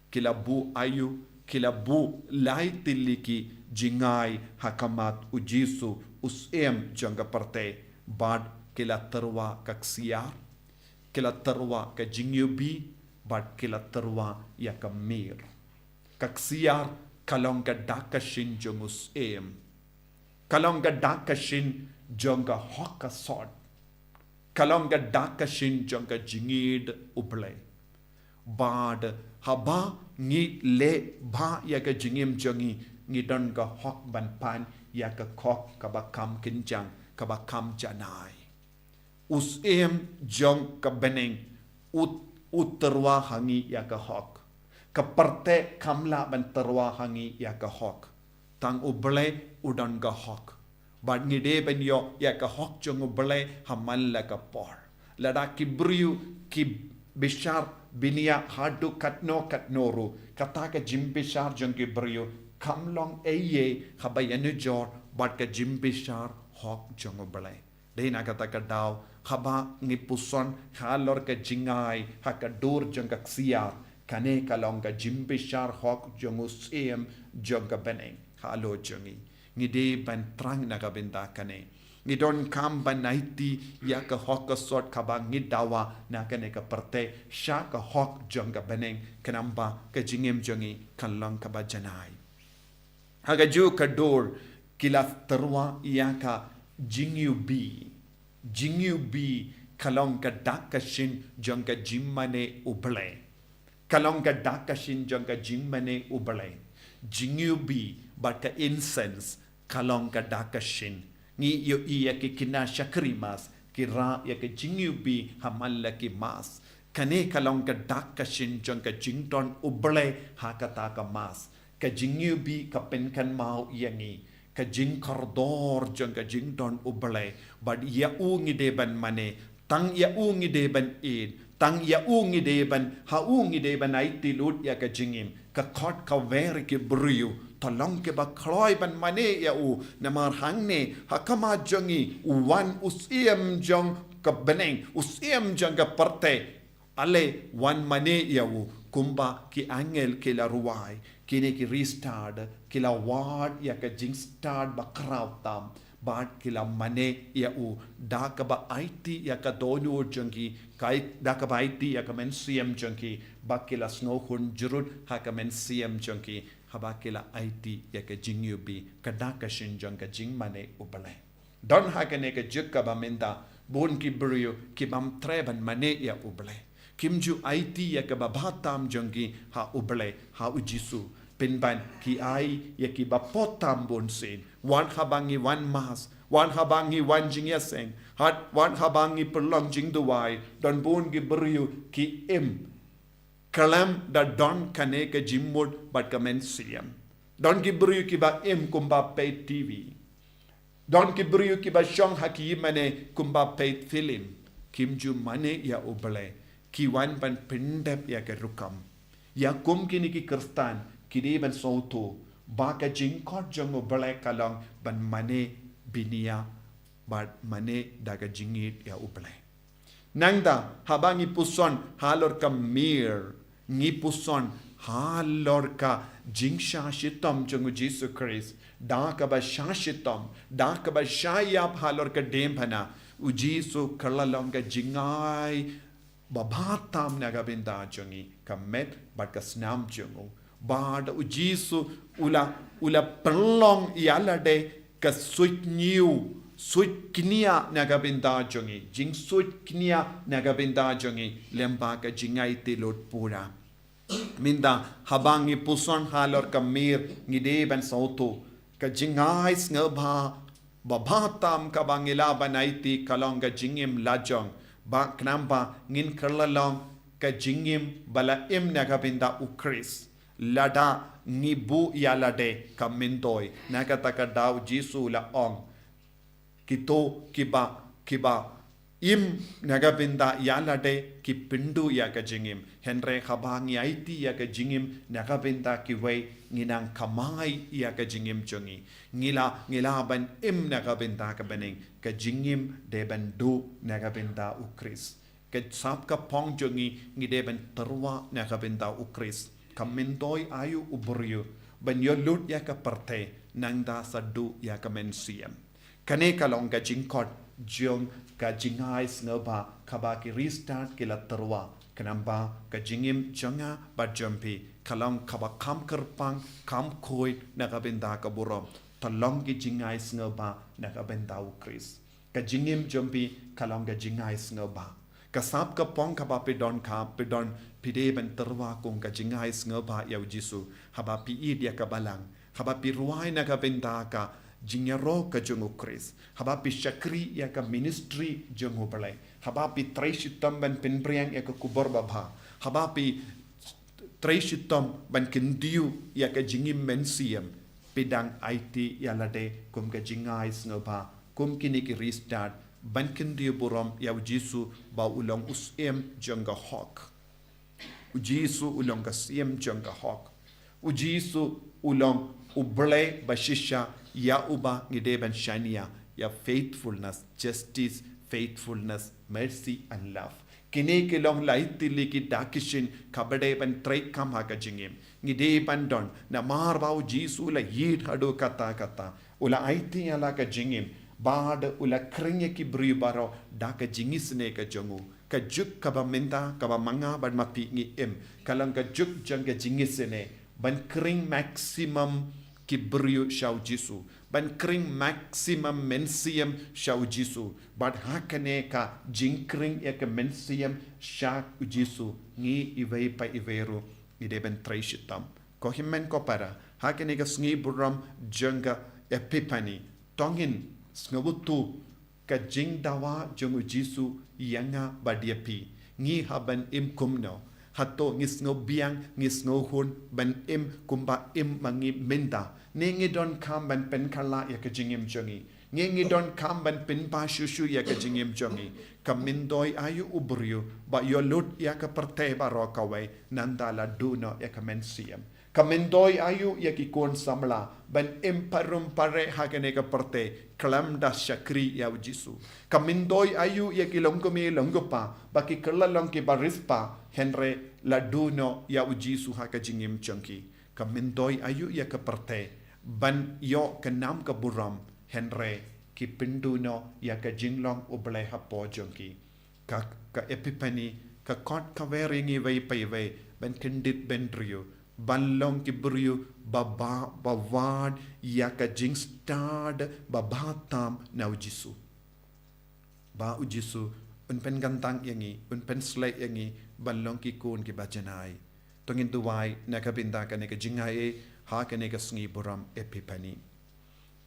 Ki la buh aïu? Ki la buh lai tylli ki jingai ha khmat u Jisu, u Syiem jong ka pyrthei, bad ki la tyrwa ka ksiar, ki la tyrwa ka jingiwbih, bad ki la tyrwa ïa ka mir. Ka ksiar ka long ka dak ka shin jong u Syiem. Ka long ka dak ka shin jong ka hok ka sot. Ka long ka dak ka shin jong ka jingïeid U Blei. Bad haba ngi leh bha ïa ka jingim jong ngi, ngi don ka hok ban pan ïa ka khok kaba kham kynjang, kaba kham janai. U Syiem jong ka bneng u, u tyrwa ha ngi ïa ka hok. Ka pyrthei kam lah ban tyrwa ha ngi ïa ka hok. Tang U Blei u don ka hok. Bad ngi dei ban ïoh ïa ka hok jong U Blei ha man la ka por. Lada ki briew ki bishar bniah haduh katno katno ruh, kata ka jingbishar jong ki briew kam long ei ei haba ïanujor bad ka jingbishar hok jong U Blei. Dei na kata ka daw, haba ngi puson halor ka jingai ha ka dur jong ka ksiar, kane ka long ka jingbishar hok jong u Syiem jong ka bneng halor jong ngi. Ngi dei ban thrang na ka bynta kane. Ngi donkam ban aiti ïa ka hok ka sot kaba ngi dawa na kane ka pyrthei sha ka hok jong ka bneng, khnang ba ka jingim jong ngi kan long kaba janai. Ha kajuh ka dur ki la tyrwa ïa ka jingiwbih. Jingiwbih ka long ka dak ka shin jong ka jingmane U Blei. Ka long ka dak ka shin jong ka jingmane U Blei. Jingiwbih bad ka incense ka long ka dak ka shin. Ngi ïohi ïa ki khynnah shakri Mass ki rah ïa ka jingiwbih ha man la ki Mass. Kane ka long ka dak ka shin jong ka jingdon U Blei ha kata ka Mass. Ka jingiwbih ka pynkynmaw ïa ngi ka jingkordor jong ka jingdon U Blei, bad ïa u ngi dei ban mane, tang ïa u ngi dei ban ïeit, tang ïa u ngi dei ban, ha u ngi dei ban aiti lut ïa ka jingim. Ka khot ka wer ki briew, to long kiba kloi ban mane ïa u, namar hangne ha khmat jong ngi u wan u Syiem jong ka bneng, u Syiem jong ka pyrthei. Ale wan mane ïa u, kumba ki angel ki la rwai. Kine ki riewstad ki la wad ïa ka jingstad bakhraw tam, bad ki la mane ïa u da kaba aiti ïa ka dohnud jong ki, kai da kaba aiti ïa ka mynsiem jong ki, ba ki la sngewhun jrut ha ka mynsiem jong ki haba ki la aiti ïa ka jingiwbih, ka dak ka shin jong ka jingmane U Blei. Don ha kane ka juk kaba mynta bun ki briew ki bym treh ban mane ïa U Blei. Kim ju aiti ïa kaba bha tam jong ki ha U Blei, ha U Jisu. Pynban ki ai ïa kiba bha tam bun sien. Wat haba ngi wan Mass, wat haba ngi wan jingïaseng, wat haba ngi pynlong jingduwai, don bun ki briew ki im khlem da don kane ka jingmut bad ka mynsiem. Don ki briew kiba im kumba peit T V. Don ki briew kiba shong ha ki ïingmane kumba peit film. Kim ju mane ïa U Blei, ki wan ban pyndep ïa ka rukom. Ïa kum kine ki Khristan ki dei ban sngewthuh ba ka jingkhot jong U Blei ka long ban mane bniah bad mane da ka jingïeit ïa U Blei. Nangta haba ngi puson halor ka myrrh, ngi puson halor ka jingshah shitom jong U Jisu Khrist, da kaba shah shitom, da kaba shah ïap halor ka diengphna, U Jisu ka la long ka jingai ba bha tam na ka bynta jong ngi, ka met bad ka snam jong u. Bad U Jisu u la, u la pynlong ïa lade ka suit ñiew, suit kñia na ka bynta jong ngi, jingsuit kñia na ka bynta jong ngi, lyngba ka jingaiti lut pura. Mynta haba ngi puson halor ka myrrh, ngi dei ban sngewthuh ka jingai sngewbha ba bha tam kaba ngi lah ban aiti ka long ka jingim lajong, ba khnang ba ngin kylla long ka jingim ba la im na ka bynta U Khrist. Lada ngi buh ïa lade, ka myntoi, na kata ka daw U Jisu u la ong, kito kiba, kiba im na ka bynta ïa lade ki pynduh ïa ka jingim. Hynrei haba ngi aiti ïa ka jingim na ka bynta kiwei, ngi nang kamai ïa ka jingim jong ngi. Ngi lah, ngi lah ban im na ka bynta ka bneng. Ka jingim dei ban duh na ka bynta U Khrist. Ka sap ka phong jong ngi, ngi dei ban tyrwa na ka bynta U Khrist. Ka myntoi aïu u briew ban ïoh lut ïa ka pyrthei, nangta sa duh ïa ka mynsiem. Kane ka long ka jingkhot jong ka jingai sngewbha kaba ki riewstad ki la tyrwa. Khnang ba ka jingim jong nga bad jong phi ka long kaba kham kyrpang, kham khuid na ka bynta ka burom. To long ki jingai sngewbha na ka bynta U Khrist. Ka jingim jong phi ka long ka jingai sngewbha. Ka sap ka phong kaba phi don, ka phi don, phi dei ban tyrwa kum ka jingai sngewbha ïa U Jisu. Haba phi ïeit ïa ka balang, haba phi rwai na ka bynta ka jingïaroh ka jong U Khrist, haba phi shakri ïa ka ministry jong U Blei, haba phi trei shitom ban pynpriang ïa ka khubor babha, haba phi trei shitom ban kyntiew ïa ka jingim mynsiem, phi dang aiti ïa lade kum ka jingai sngewbha, kum kine ki riewstad, ban kyntiew burom ïa U Jisu ba u long u Syiem jong ka hok. U Jisu u long ka Syiem jong ka hok. U Jisu u long U Blei ba shisha, ïa uba ngi dei ban shaniah ïa faithfulness, justice, faithfulness, mercy and love. Kine ki long lai tylli ki dak ki shin kaba dei ban treikam ha ka jingim. Ngi dei ban don, namar ba U Jisu u la ïeit haduh katta katta. U la aiti ïa la ka jingim Bad u la khring ïa ki briew baroh da ka jingisynei ka jong u. Ka juk kaba mynta, kaba ma nga bad ma phi ngi im, ka long ka juk jong ka jingisynei. Ban khring maximum ki briew sha u Jisu. Ban khring maximum mynsiem sha u Jisu. Bad ha kane ka jingkhring ïa ka mynsiem sha u Jisu, ngi iwei pa iwei ruh ngi dei ban trei shitom. Ko hynmen ko para, ha kane ka sngi burom jong ka Epiphany, to ngin sngewthuh ka jingdawa jong u Jisu ïa nga bad ïa phi. Ngi hap ban im kumno? Hato ngi sngew biang, ngi sngew hun ban im kumba im ma ngi mynta? Ne ngi donkam ban pynkylla ïa ka jingim jong ngi? Ne ngi donkam ban pynbha shuh shuh ïa ka jingim jong ngi? Ka myntoi aïu u briew ba ïoh lut ïa ka pyrthei baroh kawei nangta la duh noh ïa ka mynsiem? Ka myntoi aïu ïa ki khun samla ban im parum pare ha kane ka pyrthei khlem da shakri ïa u Jisu? Ka myntoi aïu ïa ki longkmie longkpa ba ki kylla long kiba riewspah hynrei la duh noh ïa u Jisu ha ka jingim jong ki? Ka myntoi aïu ïa ka pyrthei ban ïoh ka nam ka burom hynrei ki pynduh noh ïa ka jinglong U Blei hapoh jong ki? Ka, ka Epiphany ka khot kawei ïa ngi iwei pa iwei ban kyndit bynriew, ban long ki briew ba, ba, ba wad ïa ka jingstad ba bha tam na u Jisu. Ba u Jisu un pynkyntang ïa ngi, un pynsleh ïa ngi ban long ki khun kiba janai. To ngin duwai na ka bynta kane ka jingai ha kane ka sngi burom Epiphany.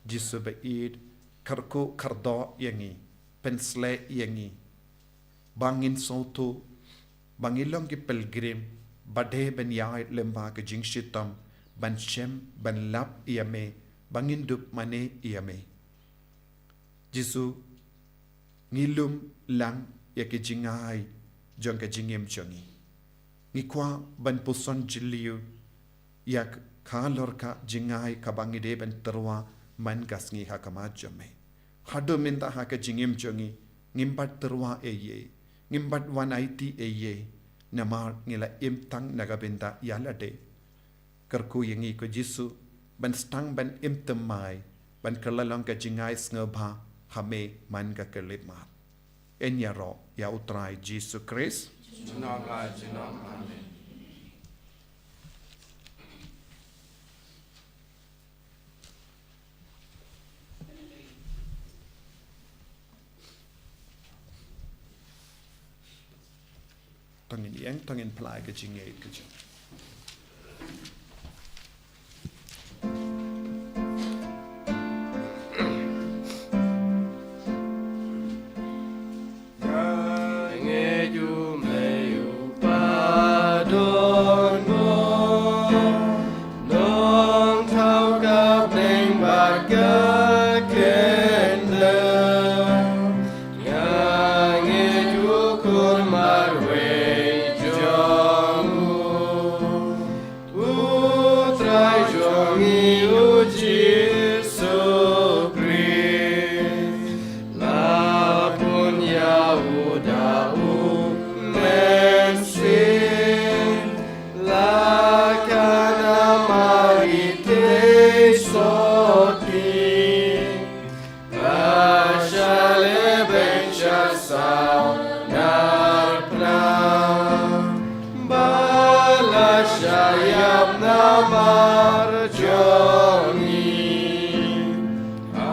Jisu ba ïeit, kyrkhu kyrdoh ïa ngi, pynsleh ïa ngi ba ngin sngewthuh ba ngi long ki pilgrim ba dei ban ïaid lyngba ka jingshitom, ban shem, ban lap ïa me, ba ngin dup mane ïa me. Jisu, ngi lum lang ïa ki jingai jong ka jingim jong ngi. Ngi kwah ban puson jylliew ïa ka halor ka jingai kaba ngi dei ban tyrwa man ka sngi ha khmat jong me. Haduh mynta ha ka jingim jong ngi, ngim pat tyrwa ei ei, ngim pat wan aiti ei ei, namar ngi la im tang na ka bynta ïa lade. Kyrkhu ïa ngi ko Jisu ban sdang ban im thymmai, ban kylla long ka jingai sngewbha ha me man ka khyllipmat. Yn ïaroh ïa U Trai Jisu Khrist. Junom la junom. Amen. To ngin ïeng, to ngin pynlait ka jingïeit ka jong. Ngeit u mei u pa don mo, nongthaw ka bneng bad ka kyndon. Nga ngeit u khun marwei jong u, U Trai jong ngi U Jisu Khrist. La bun ïa u da u Mynsiem, la khang ha Mari te sotti. Ba sha leh beiñ sha saw nar phna, ba la shah ïap namar jong ngi. Ha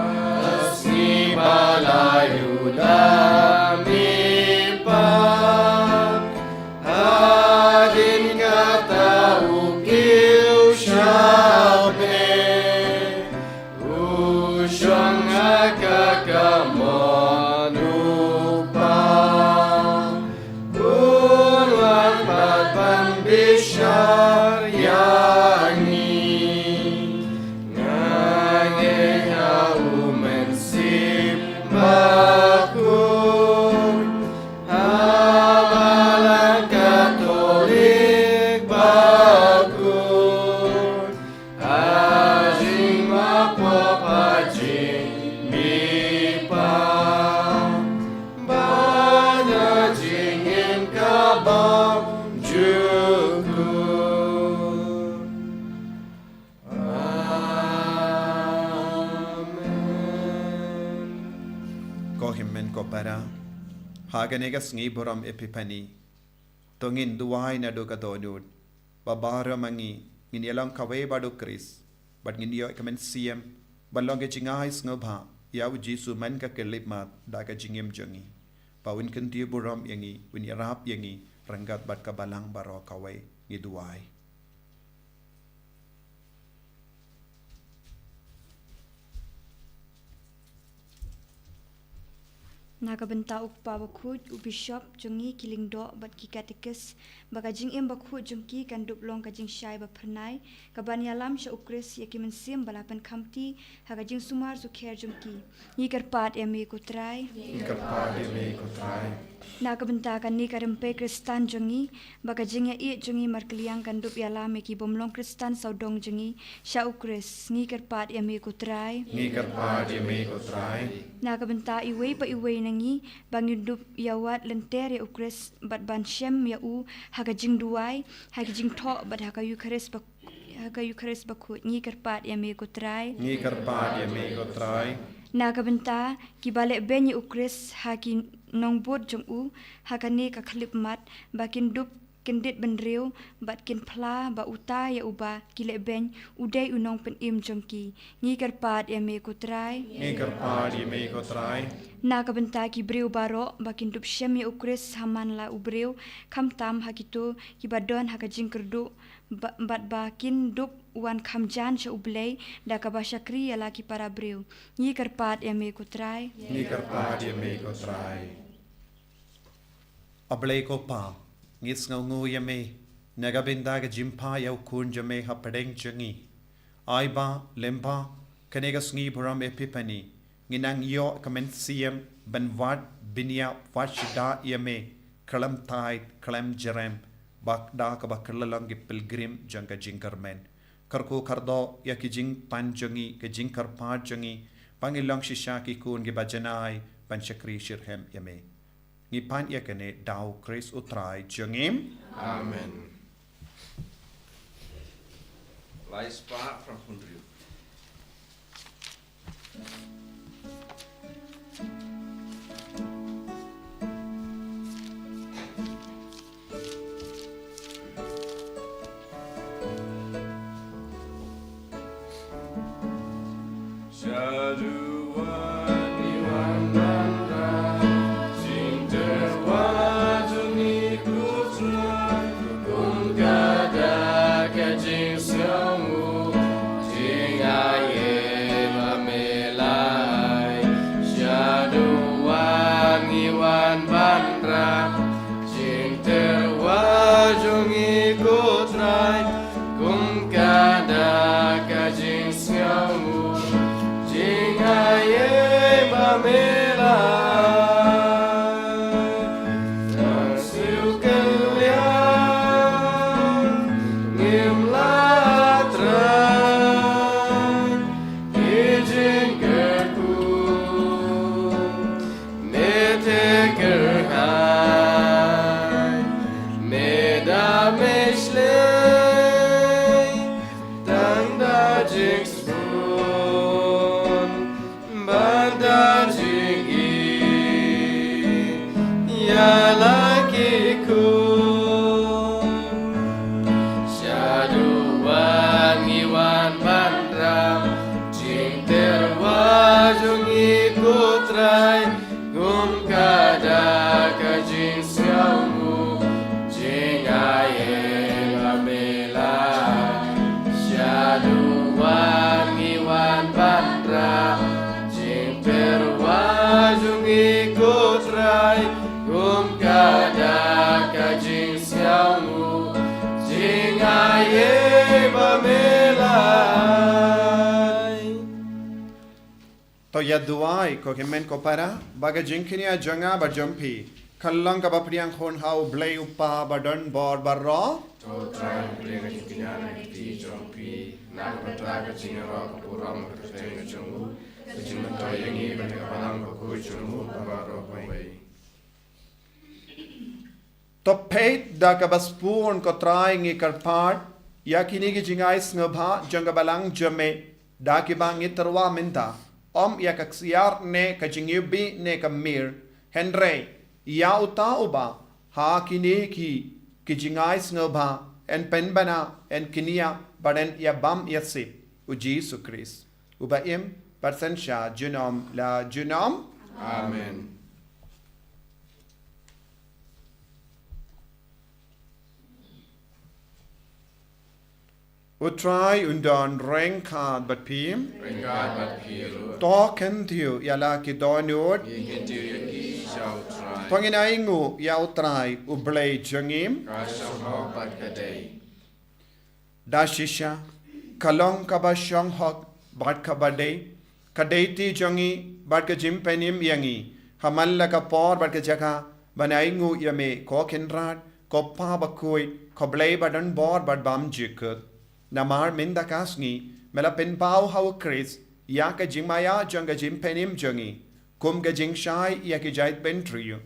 sngi ba lai u la mihpat, hadien kata u kiew sha bneng. U shong ha ka kamon U Kpa, un wan pat ban bishar ïa ngi. Ko hynmen ko para, ha kane ka sngi burom Epiphany, to ngin duwai naduh ka dohnud ba baroh ma ngi ngin ïalang kawei bad u Khrist, bad ngin ïoh ka mynsiem ban long ka jingai sngewbha ïa u Jisu man ka khyllipmat da ka jingim jong ngi, ba un kyntiew burom ïa ngi, un ïarap ïa ngi ryngkat bad ka balang baroh kawei. Ngi duwai. Na ka bynta u Kpa Bakhuid, u Bishop jong ngi, ki Lyngdoh bad ki Katekis, ba ka jingim bakhuid jong ki kan dup long ka jingshai ba phyrnai kaban ïalam sha u Khrist ïa ki mynsiem ba la pynkhamti ha ka jingsumar sukher jong ki. Ngi kyrpad ïa me ko Trai. Ngi kyrpad ïa me ko Trai. Na ka bynta kane ka rympei Khristan jong ngi, ba ka jingïaieit jong ngi markylliang kan dup ïalam ïa ki bym long Khristan sawdong jong ngi sha u Khrist, ngi kyrpad ïa me ko Trai. Ngi kyrpad ïa me ko Trai. Na ka bynta iwei pa iwei na ngi, ba ngin dup ïawad lynter ïa u Khrist bad ban shem ïa u ha ka jingduwai, ha ka jingthoh bad ha ka Eukharist ba ha ka Eukharist Bakhuid, ngi kyrpad ïa me ko Trai. Ngi kyrpad ïa me ko Trai. Na ka bynta kiba lehbeiñ ïa u Khrist ha ki nongbud jong u ha kane ka khyllipmat, ba kin dup kyndit bynriew bad kin phla ba uta ïa uba ki lehbeiñ u dei u nongpynim jong ki, ngi kyrpad ïa me ko Trai. Ngi kyrpad ïa me ko Trai. Na ka bynta ki briew baroh, ba kin dup shem ïa u Khrist ha man la u briew, khamtam ha kito kiba don ha ka jingkyrduh, ba, bad ba kin dup wan kham jan sha u Blei da kaba shakri ïa la ki para briew, ngi kyrpad ïa me ko Trai. Ngi kyrpad ïa me ko Trai. A Blei ko Pa, ngi sngewnguh ïa me na ka bynta ka jingphah ïa u Khun jong me hapdeng jong ngi. Ai ba lyngba kane ka sngi burom Epiphany, ngin nang ïoh ka mynsiem ban wad bniah, wad shada ïa me khlem thait khlem jrem, bad da kaba kylla long ki pilgrim jong ka jingkyrmen. Kyrkhu kyrdoh ïa ki jingpan jong ngi, ki jingkyrpad jong ngi, ba ngin long shisha ki khun kiba janai ban shakri shitrhem ïa me. Ngi pan ïa kane da u Khrist u Trai jong ngi. Amen. Lai spah phra phew hynriew. Shaduh wan ngi wan ban rah, jingtyrwa jong ngi ko Trai, kum ka da ka jingsngewnguh, jingai ei ba me la ai. Shaduh wan ngi wan ban rah, jingtyrwa jong ngi ko Trai, kum ka da ka jingsngewnguh, jingai ei ba me la ai. Tang siew kylliang ngim lah trai, ki jingkyrkhu me theh kyrhai, me da me shlei, tang da jingsbun bad da jingïeit ïa la ki khun. Shaduh wan ngi wan ban rah, jingtyrwa jong ngi ko Trai, kum ka da ka jingsngewnguh, jingai ei ba me la ai. Shaduh wan ngi wan ban rah, jingtyrwa jong ngi ko Trai, kum ka da ka jingsngewnguh, jingai ei ba me la ai. To ïa duwai ko hynmen ko para, ba ka jingkñia jong nga bad jong phi kan long kaba pdiang hun ha u Blei u Kpa badonbor baroh. To Trai, pdiang ka jingkñia na ka kti jong phi na ka bynta ka jingïaroh ka burom ka kyrteng ka jong u, ka jingmyntoi ïa ngi bad ka balang bakhuid jong u baroh kawei. To peit da kaba sbun ko Trai, ngi kyrpad ïa kine ki jingai sngewbha jong ka balang jong me, da kiba ngi tyrwa mynta. ym ïa ka ksiar ne ka jingïohi ne ka mir, hynrei ïa uta uba ha kine ki, ki jingai sngewbha yn pynbna, yn kñia bad yn ïabam ïasip, u Jisu Khrist, uba im bad synshar junom la junom. Amen. U Trai un don ryngkat bad phi. Ryngkat bad phi ruh. To kyntiew ïa la ki dohnud. Ngi kyntiew ïa ki sha u Trai. To ngin ainguh ïa u Trai u Blei jong ngi. Ka shong hok bad ka dei. Da shisha, ka long kaba shong hok bad kaba dei, ka dei ti jong ngi bad ka jingpynim ïa ngi ha man la ka por bad ka jaka, ban ainguh ïa me, ko Kynrad, ko Pa bakhuid, ko Blei ba don bor bad bymjukut. Namar mynta ka sngi me la pynpaw ha u Khrist ïa ka jingmaïa jong ka jingpynim jong ngi, kum ka jingshai ïa ki jaitbynriew.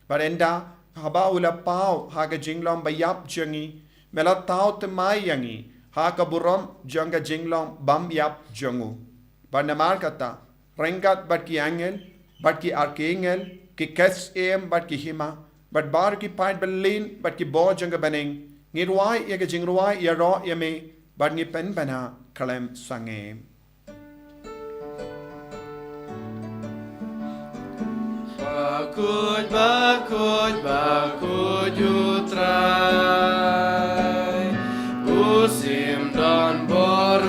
Bad ynda haba u la paw ha ka jinglong baïap jong ngi, me la thaw thymmai ïa ngi ha ka burom jong ka jinglong bymïap jong u. Bad namar kata, ryngkat bad ki angel, bad ki arkangel, ki ksiem, bad ki hima, bad baroh ki paid byllien, bad ki bor jong ka bneng, ngi rwai ïa ka jingrwai ïaroh ïa me, bad ngi pynbna khlem sangeh. Bakhuid, bakhuid, bakhuid u Trai, u sim don bor, u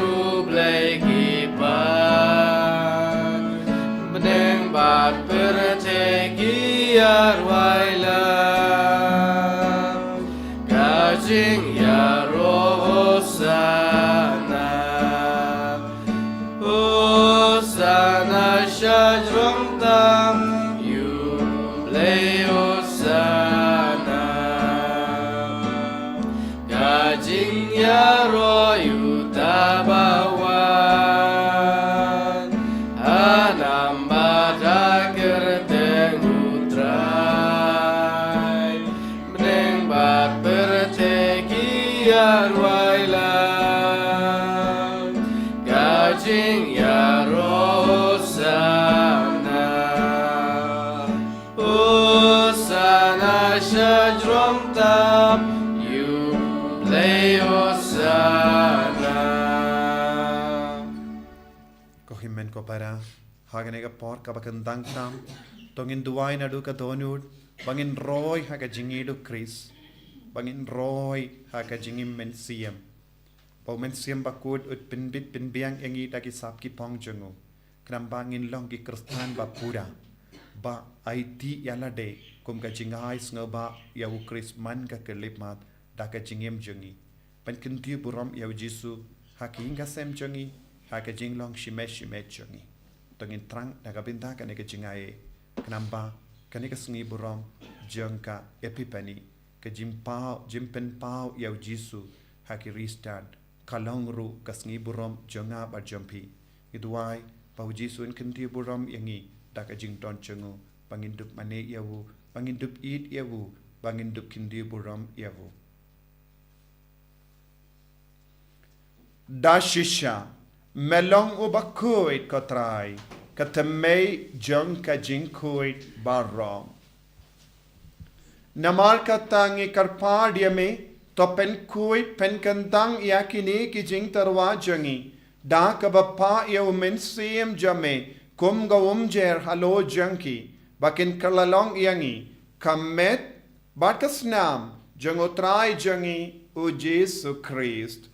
Blei ki paid. Bneng bad pyrthei ki ïarwai lang. Ka jingïaroh Hosana. Hosana sha jrong tam ïa u Blei, Hosana. Ka jingïaroh ïa uta ba wan ha namar ka kyrteng u Trai. Bneng bad pyrthei ki ïarwai lang. Ka jingïaroh Hosana. Hosana sha jrong tam ïa u Blei, Hosana. Ko hynmen ko para, ha kane ka por kaba kyntang tam, to ngin duwai naduh ka dohnud, ba ngin roi ha ka jingïeit u Khrist, ba ngin roi ha ka jingim Mynsiem. Ba u Mynsiem Bakhuid un pynbit pynbiang ïa ngi da ki sap ki phong jong u. Khnang ba ngin long ki Khristan ba pura, ba aiti ïa lade kum ka jingai sngewbha ïa u Khrist man ka khyllipmat da ka jingim jong ngi. Ban kyntiew burom ïa u Jisu ha ka ïing ka sem jong ngi, ha ka jinglong shimet shimet jong ngi. To ngin thrang na ka bynta kane ka jingaiei, khnang ba kane ka sngi burom jong ka Epiphany, ka jingpaw, jingpynpaw ïa u Jisu ha ki riewstad, ka long ruh ka sngi burom jong nga bad jong phi. Ngi duwai ba u Jisu un kyntiew burom ïa ngi da ka jingdon jong u, ba ngin dup mane ïa u, ba ngin dup ïeit ïa u, ba ngin dup kyntiew burom ïa u. Da shisha me long u bakhuid, ko Trai, ka thymmei jong ka jingkhuid baroh. Namar kata ngi kyrpad ïa me, to pynkhuid pynkyntang ïa kine ki jingtyrwa jong ngi da kaba phah ïa u Mynsiem jong me kum ka umjer halor jong ki, ba kin kylla long ïa ngi ka met bad ka snam jong u Trai jong ngi u Jisu Khrist.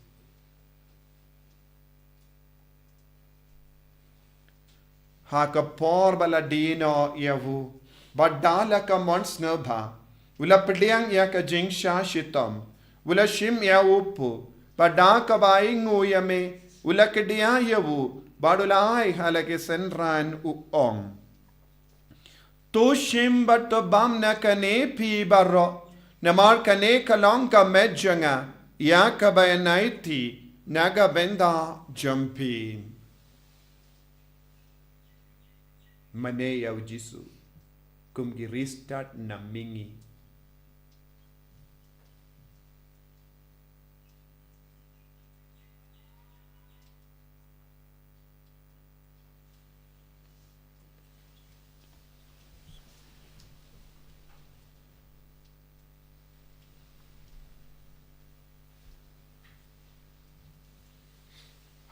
Ha ka por ba la die noh ïa u, bad da la ka mon sngewbha, u la pdiang ïa ka jingshah shitom, u la shim ïa u phuh, bad da kaba ainguh ïa me, u la kdiah ïa u, bad u la ai ha la ki synran, u ong: To shim bad to bam na kane phi baroh, namar kane ka long ka met jong nga, ïa kaba yn aiti na ka bynta jong phi. Mane ïa u Jisu kum ki riewstad na mihngi.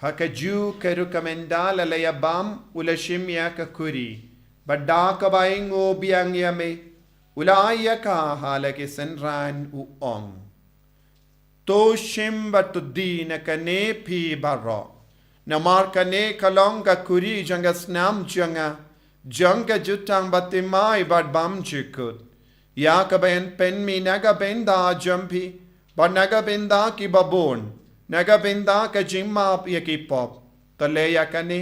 Ha kajuh ka rukom ynda la leit ïabam, u la shim ïa ka khuri, bad da kaba ainguh biang ïa me, u la ai ïa ka ha la ki synran, u ong: To shim bad to die na kane phi baroh, namar kane ka long ka khuri jong ka snam jong nga, jong ka jutang bathymmai bad bymjukut, ïa kaba yn pynmih na ka bynta jong phi bad na ka bynta ki babun, na ka bynta ka jingmap ïa ki pop. To leh ïa kane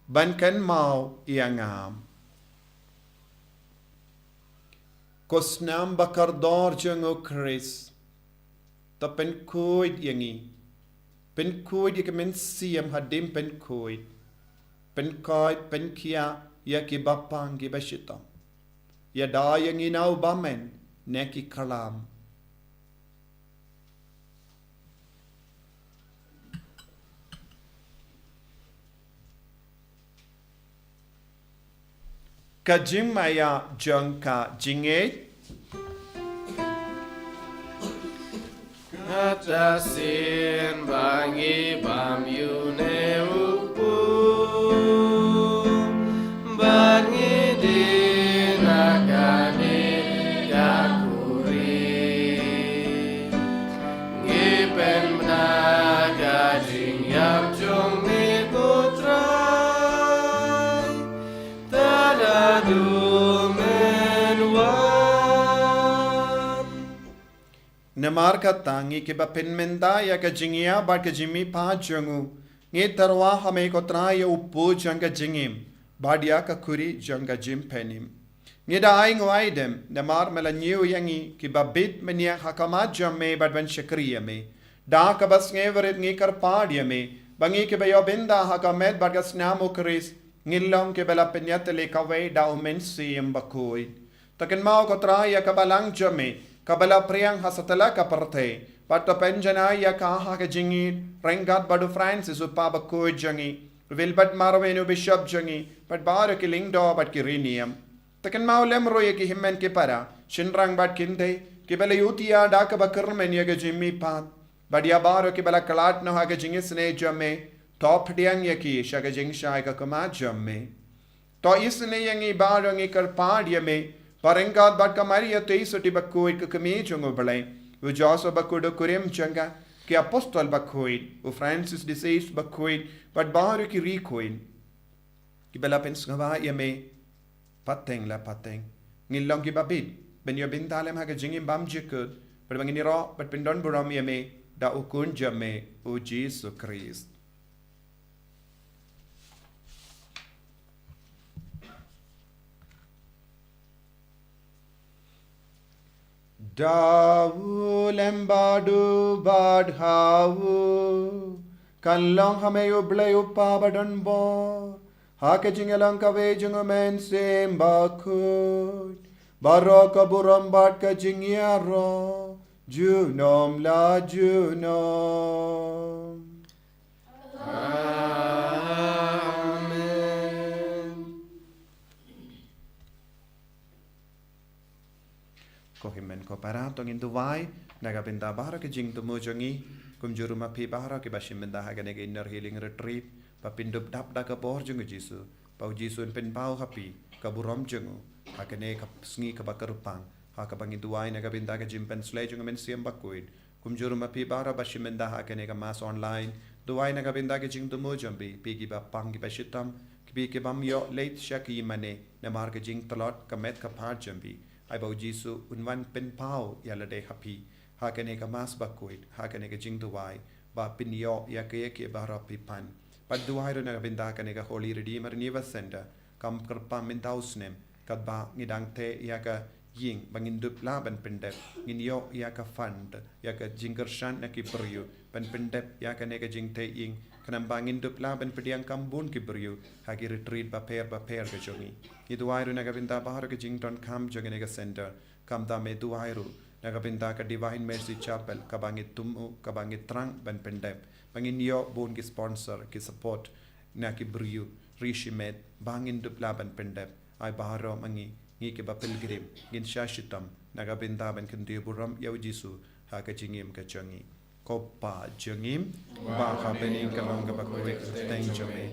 ban kynmaw ïa nga. Ko snam bakordor jong U Khrist, to pynkhuid ïa ngi. Pynkhuid ïa ka mynsiem hadien pynkhuid. Pynkhuid, pynkhiah ïa kiba pang kiba shitom. Ïada ïa ngi na u bymman na ki khlam. Ka jingmaïa jong ka jingngeit. Kata sien ba ngi bam ïa une u kpu, ba ngi die na kane ka khuri. Ngi pynbna ka jingïap jong me ko Trai, tad haduh men wan. Namar kata ngi kiba pynmynta ïa ka jingïap bad ka jingmihpat jong u, ngi tyrwa ha me ko Trai ïa u kpu jong ka jingim, bad ïa ka khuri jong ka jingpynim. Ngi da ainguh aidem, namar me la ñiew ïa ngi kiba bit mynniang ha khmat jong me bad ban shakri ïa me. Da kaba sngewrit ngi kyrpad ïa me, ba ngi kiba ïoh bynta ha ka met bad ka snam U Khrist, ngin long kiba la pynïatylli kawei da U Mynsiem Bakhuid. To kynmaw ko Trai ïa ka balang jong me, kaba la phriang ha satlak ka pyrthei, bad to pynjanai ïa ka ha ka jingïeit, ryngkat bad u Francis u Kpa Bakhuid jong ngi, u Wilbert Marwein u Bishop jong ngi, bad baroh ki lyngdoh bad ki riewniam. To kynmaw lem ruh ïa ki hynmen ki para, shynrang bad kynthei, kiba la ïutia da kaba kyrmen ïa ka jingmihpat. Bad ïa baroh kiba la khlad noh ha ka jingisynei jong me, to pdiang ïa ki sha ka jingshai ka khmat jong me. To isynei ïa ngi baroh, ngi kyrpad ïa me, ba ryngkat bad ka Maria Theisotti Bakhuid ka kmie jong U Blei, u Joseph Bakhuid u kurim jong ka, ki apostol bakhuid, u Francis de Sales Bakhuid, bad baroh ki riewkhuid kiba la pynsngewbha ïa me pateng la pateng. Ngin long kiba bit ban ïoh bynta lem ha ka jingim bymjukut, bad ba ngin ïaroh bad pyndonburom ïa me da u Khun jong me, u Jisu Khrist. Da u lem bad u bad ha u, kan long ha me U Blei U Kpa badonbor, ha ka jingïalong kawei jong U Mynsiem Bakhuid, baroh ka burom bad ka jingïaroh junom la junom. Amen. Ko hynmen ko para, to ngin duwai na ka bynta baroh ki jingthmu jong ngi, kumjuh ruh ma phi baroh kiba shim bynta ha kane ka Inner Healing Retreat, ba phin dup dap da ka bor jong U Jisu, ba U Jisu un pynpaw ha phi ka burom jong u ha kane ka sngi kaba kyrpang, ha kaba ngin duwai na ka bynta ka jingpynslei jong U Mynsiem Bakhuid. Kumjuh ruh ma phi baroh ba shim bynta ha kane ka Mass online, duwai na ka bynta ka jingthmu jong phi, phi kiba pang kiba shitom, phi kibym ïoh leit sha ki ïingmane namar ka jingtlot ka met ka phad jong phi. Ai ba U Jisu un wan pynpaw ïa lade ha phi ha kane ka Mass Bakhuid, ha kane ka jingduwai, ba phin ïoh ïa kiei kiei baroh phi pan. Bad duwai ruh na ka bynta kane ka Holy Redeemer Renewal Center, kam kyrpang mynta u snem, katba ngi dang theh ïa ka ïing ba ngin dup lah ban pyndep, ngin ïoh ïa ka fund, ïa ka jingkyrshan na ki briew ban pyndep ïa kane ka jingtheh ïing, khnang ba ngin dup lah ban pdiang kam bun ki briew ha ki retreat bapher bapher ka jong ngi. Ngi duwai ruh na ka bynta baroh ka jingdonkam jong kane ka center, kumta me duwai ruh na ka bynta ka Divine Mercy Chapel, kaba ngi thmu, kaba ngi thrang ban pyndep, ba ngin ïoh bun ki sponsor, ki support na ki briew ri shimet, ba ngin dup lah ban pyndep. Ai baroh ma ngi, ngi kiba pilgrim, ngin shah shitom na ka bynta ban kyntiew burom ïa U Jisu ha ka jingim ka jong ngi. Ko Pa jong ngi, ba ha bneng, ka long kaba khuid ka kyrteng jong me.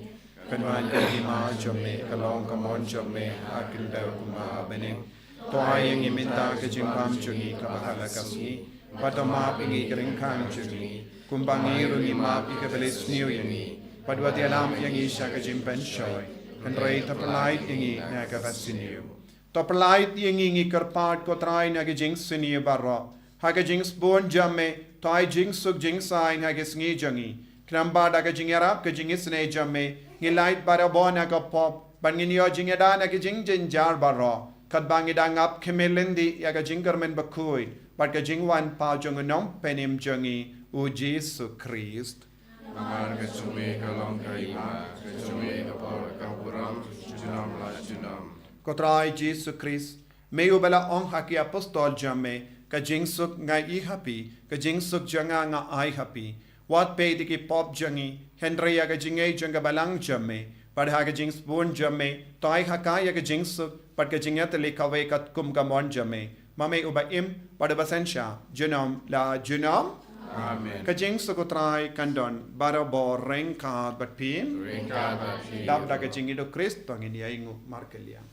Kan wan ka hima jong me, ka long ka mon jong me ha khyndew kumba ha bneng. To ai ïa ngi mynta ka jingbam jong ngi kaba ha la ka sngi. Bad to map ïa ngi ki ryngkang jong ngi, kumba ngi ruh ngi map ïa kiba leh sniew ïa ngi. Bad wat ïalam ïa ngi sha ka jingpynshoi, hynrei to pyllait ïa ngi na kaba sniew. To pyllait ïa ngi, ngi kyrpad ko Trai, na ka jingsniew baroh. Ha ka jingsbun jong me, to ai jingsuk jingsaiñ ha ka sngi jong ngi. Khnang ba da ka jingïarap ka jingisynei jong me, ngin lait barabor na ka pop, bad ngin ïoh jingïada na ka jingjynjar baroh. Katba ngi dang ap khmih lynti ïa ka jingkyrmen bakhuid bad ka jingwan pat jong u Nongpynim jong ngi, u Jisu Khrist. Namar ka jong me ka long ka hima, ka jong me ka por, ka burom, junom la junom. Ko Trai Jisu Khrist, me uba la ong ha ki apostol jong me, ka jingsuk nga ai ha phi, ka jingsuk jong nga nga ai ha phi. Wat peit ïa ki pop jong ngi, hynrei ïa ka jingngeit jong ka balang jong me. Bad ha ka jingsbun jong me, to ai ha ka ïa ka jingsuk bad ka jingïatylli kawei katkum ka mon jong me. Ma me uba im bad uba synshar junom la junom. Amen. Ka jingsuk u Trai kan don barabor ryngkat bad phi. Ryngkat bad phi. Dap da ka jingïeit u Khrist to ngin ïa ïnguh markylliang.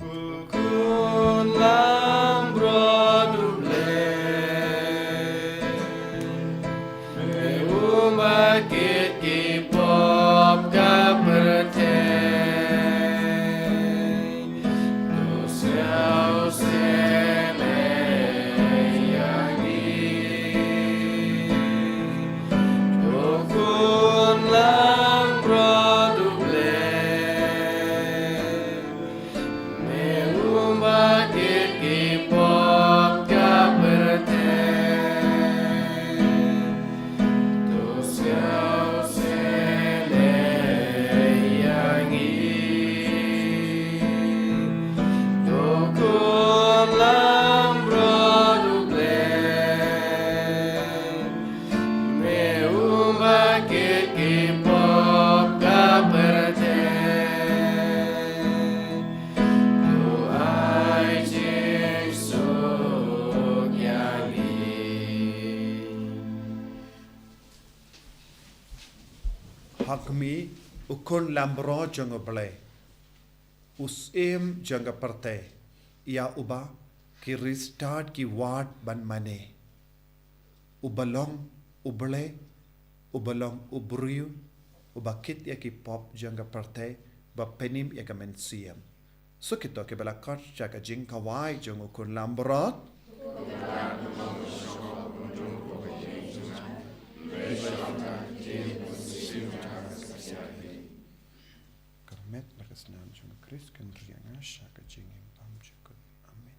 U Khun Langbrot U Blei, me u ba kit ki pop ka pyrthei. To sngewsih leh ïa ngi. To Khun Langbrot U Blei, me u ba kit ki pop ka pyrthei. To sngewsih leh ïa ngi. To Khun Langbrot U Blei, me u ba kit ki pop ka pyrthei. To ai jingsuk ïa ngi. Ha khmih, u Khun Langbrot jong U Blei, u Syiem jong ka pyrthei, ïa uba ki riewstad ki wad ban mane. Uba long U Blei, uba long u briew, uba kit ïa ki pop jong ka pyrthei, ba pynim ïa ka mynsiem. Suk ito kiba la khot sha ka jingkhawai jong u Khun Langbrot. Kyrmet bad ka snam jong u Khrist kan ri ïa nga sha ka jingim bymjukut. Amen.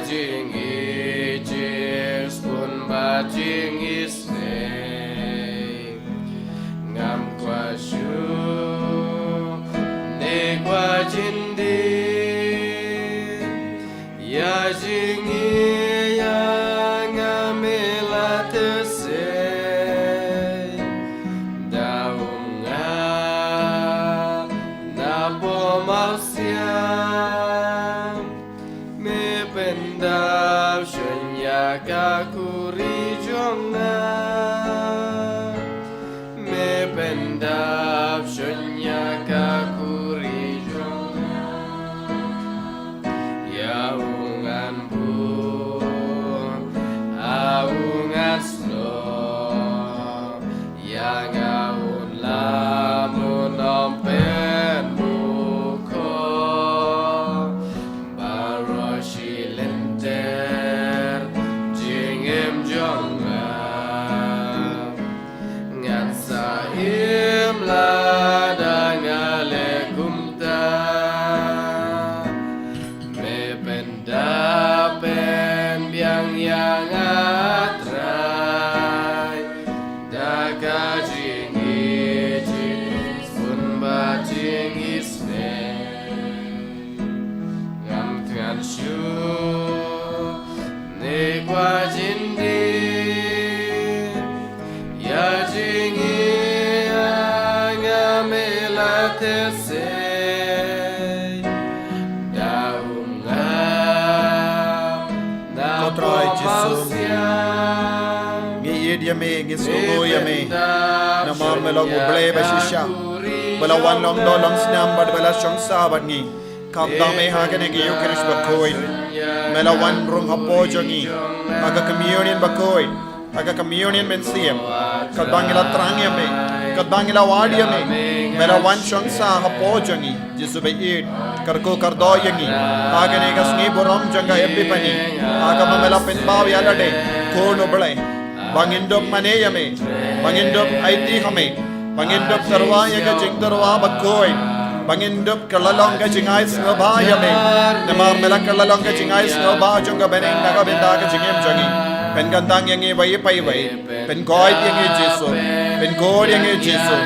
Jingïeit, jingpynbha, jingisynei. Ngam kwah shuh ne kwah jingdie. Ïa jingïeit ïa nga me la tyrsiang. Da um nga na pop mawsiang. Me pyndap shun ïa ka khuri jong nga. Me pyndap shun ïa ka khuri jong nga. Ïa u ngan bun, a u ngan snoh. Ïa nga un lam un ym pynmukor. Baroh shi lynter jingim jong nga. Ngan sa im lada nga leh kumta. Me pyndap pynbiang ïa nga Trai. Da ka jingïeit, jingpynbha, jingisynei. Ngam thngan shuh ne kwah jingdie. Ïa jingïeit ïa nga me la tyrsiang. Da um nga na pop mawsiang. Ko Trai Jisu, ngi ïeit ïa me, ngi sngewnguh ïa me. Namar me long U Blei ba shisha, ba la wan long doh long snam bad ba la shong sah bad ngi. Khamtam me ha kane ka Ïukharist bakhuid. Me la wan rung hapoh jong ngi ha ka communion bakhuid, ha ka communion mynsiem. Katba ngi la thrang ïa me, katba ngi la wad ïa me, me la wan shong sah hapoh jong ngi. Jisu ba ïeit, kyrkhu kyrdoh ïa ngi ha kane ka sngi burom jong ka Epiphany, ha kaba me la pynpaw ïa lade, Khun U Blei, ba ngin dup mane ïa me, ba ngin dup aiti ha me, ba ngin dup tyrwa ïa ka jingtyrwa bakhuid, ba ngin dup kylla long ka jingai sngewbha ïa me. Namar me la kylla long ka jingai sngewbha jong ka bneng na ka bynta ka jingim jong ngi. Pynkyntang ïa ngi iwei pa iwei. Pynkoit ïa ngi Jisu. Pynkoit ïa ngi Jisu.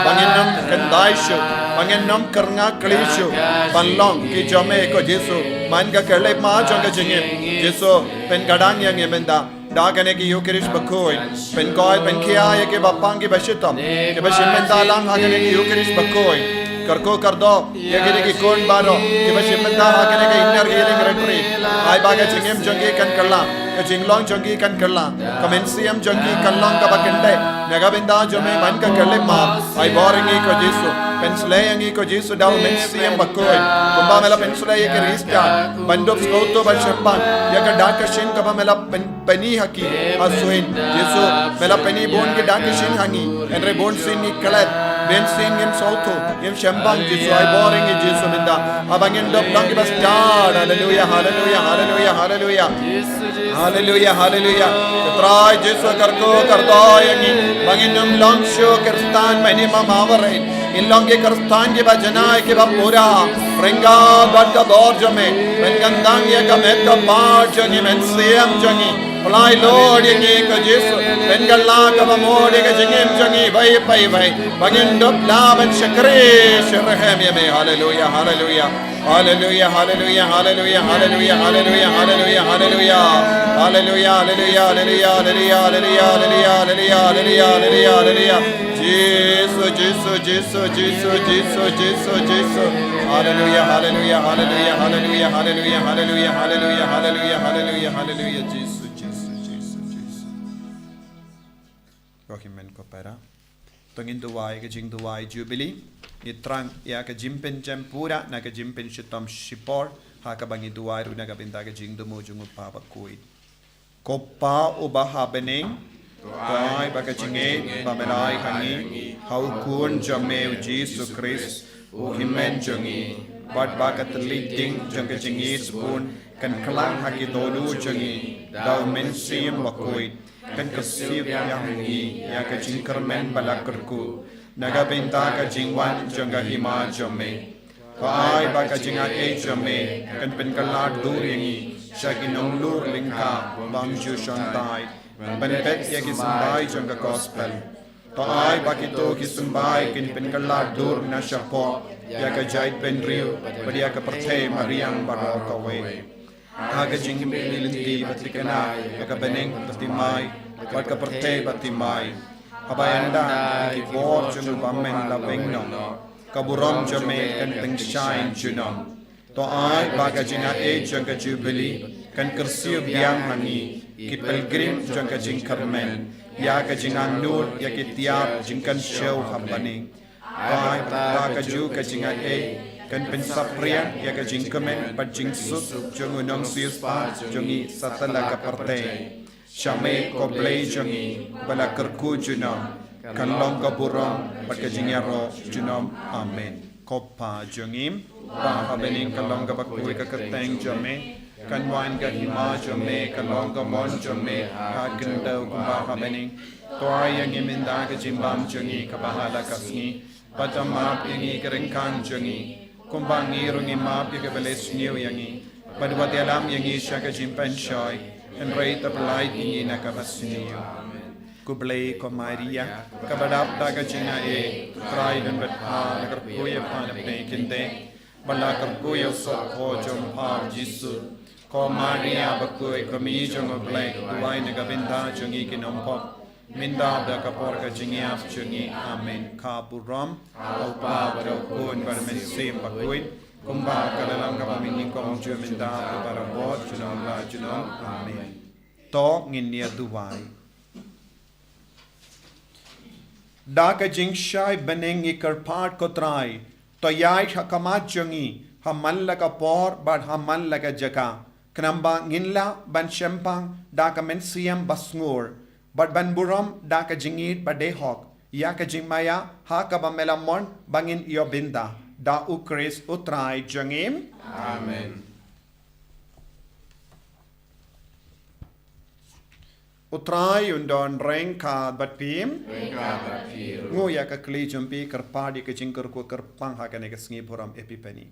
Ba ngin ym kyndai shuh, ba ngin ym kyrngah kli shuh ban long ki jong me ko Jisu. Man ka khyllipmat jong ka jingim, Jisu, pynkdang ïa ngi mynta da kane ka Ïukharist bakhuid. Pynkoit pynkhia ïa kiba pang kiba shitom, kiba shim bynta lang ha kane ka Ïukharist bakhuid. Kyrkhu kyrdoh ïa kine ki khun baroh kiba shim bynta ha kane ka Inner Healing Retreat. Ai ba ka jingim jong ki kan kylla, ka jinglong jong ki kan kylla, ka mynsiem jong ki kan long kaba kyndit na ka bynta jong me man ka khyllipmat. Ai bor ïa ngi ko Jisu, pynshlei ïa ngi ko Jisu da u Mynsiem Bakhuid, kumba me la pynshlei ïa ki Khristan ban dup sngewthuh bad shemphang ïa ka dak ka shin kaba me la pyn pyni ha ki ha suin. Jisu, me la pyni bun ki dak ki shin ha ngi, hynrei bun sien ngi klet, bun sien ngim sngewthuh, ngim shemphang. Jisu, ai bor ïa ngi Jisu mynta, haba ngin dup long kiba stad. Haleluia, haleluia, haleluia, haleluia. Haleluia, haleluia. Ko Trai Jisu, kyrkhu kyrdoh ïa ngi ba ngin ym long shuh ki Khristan mane ma mawarai. Ngin long ki Khristan kiba janai, kiba pura. Ryngkat bad ka bor jong me, pynkyntang ïa ka met ka phad jong ngi, mynsiem jong ngi. Pynlait lut ïa ngi ko Jisu, pynkylla kaba mut ïa ka jingim jong ngi iwei pa iwei, ba ngin dup lah ban shakri sha rhem ïa me. Haleluia, haleluia. Haleluia, haleluia, haleluia. Haleluia, haleluia, haleluia. Jisu, Jisu, Jisu. Haleluia, haleluia, haleluia. Jisu, Jisu, Jisu, Jisu. Ko hynmen ko para, to ngin duwai ka jingduwai Jubilee. Ngi thrang ïa ka jingpynjem pura na ka jingpynshitom shipor ha kaba ngi duwai ruh na ka bynta ka jingthmu jong u Kpa Bakhuid. Ko Pa uba ha bneng, to ai ba ka jingngeit ba me la ai ha ngi ha u Khun jong me u Jisu Khrist, u hynmen jong ngi, bad ba ka thylliej ding jong ka jingïeit sbun kan kylla ha ki dohnud jong ngi da u Mynsiem Bakhuid, kan kyrsiew biang ha ngi ïa ka jingkyrmen ba la kyrkhu na ka bynta ka jingwan jong ka Hima jong me. To ai ba ka jingaiei jong me kan pynkylla dur ïa ngi sha ki nonglur lyngkha bym ju shontai, ban pynbeit ïa ki symbai jong ka gospel. To ai ba kito ki symbai kin pynkylla dur na shapoh ïa ka jaitbynriew bad ïa ka pyrthei mariang baroh kawei. Ha ka jingkmen lynti ba thikna ïa ka bneng ba timai bad ka pyrthei ba timai. Haba ynda ki bor jong u bymmen la weng noh, ka burom jong me kan tyngshaiñ junom. To ai ba ka jingaiei jong ka Jubili kan kyrsiew biang ha ngi ki pilgrim jong ka jingkyrmen ïa ka jingangnud ïa ki tiar jingkynshew ha bneng. To ai ba ka ju ka jingaiei kan pynsaphriang ïa ka jingkmen bad jingsuk jong u nongsiewspah jong ngi satlak ka pyrthei. Sha me ko Blei jong ngi ba la kyrkhu junom, kan long ka burom bad ka jingïaroh junom. Amen. Ko Pa jong ngi ba ha bneng, kan long kaba khuid ka kyrteng jong me, kan wan ka hima jong me, kan long ka mon jong me ha khyndew kumba ha bneng. To ai ïa ngi mynta ka jingbam jong ngi kaba ha la ka sngi, bad to map ïa ngi ki ryngkang jong ngi, kumba ngi ruh ngi map ïa kiba leh sniew ïa ngi. Bad wat ïalam ïa ngi sha ka jingpynshoi, hynrei to pyllait ïa ngi na kaba sniew. Ko Blei, ko Maria kaba dap da ka jingaiei, Trai don bad pha. La kyrkhu ïa pha na pdeng ki khyndai bad la kyrkhu ïa u soh jong pha u Jisu. Ko Maria bakhuid, ko Mi jong u Blei, duwai na ka bynta jong ngi ki nongpop, mynta bad ha ka por ka jingïap jong ngi. Amen. Ka burom ha u Pa bad ha u Khun bad ha u Mynsiem Bakhuid, kumba ka la long kaba mynnyngkong, mynta bad barabor, junom la junom. Amen. To ngin ïa duwai. Da ka jingshai bneng ngi kyrpad, ko Trai, to ïaid ha khmat jong ngi ha man la ka por bad ha man la ka jaka, khnang ba ngin lah ban shemphang da ka mynsiem basngur bad ban burom da ka jingïeit ba dei hok ïa ka jingmaïa ha kaba me la mon ba ngin ïoh bynta. Da u Khrist u Trai jong ngi. Amen. U Trai un don ryngkat bad phi. Ryngkat bad phi ruh. Nguh ïa ka kli jong phi, kyrpad ïa ka jingkyrkhu kyrpang ha kane ka sngi burom Epipani.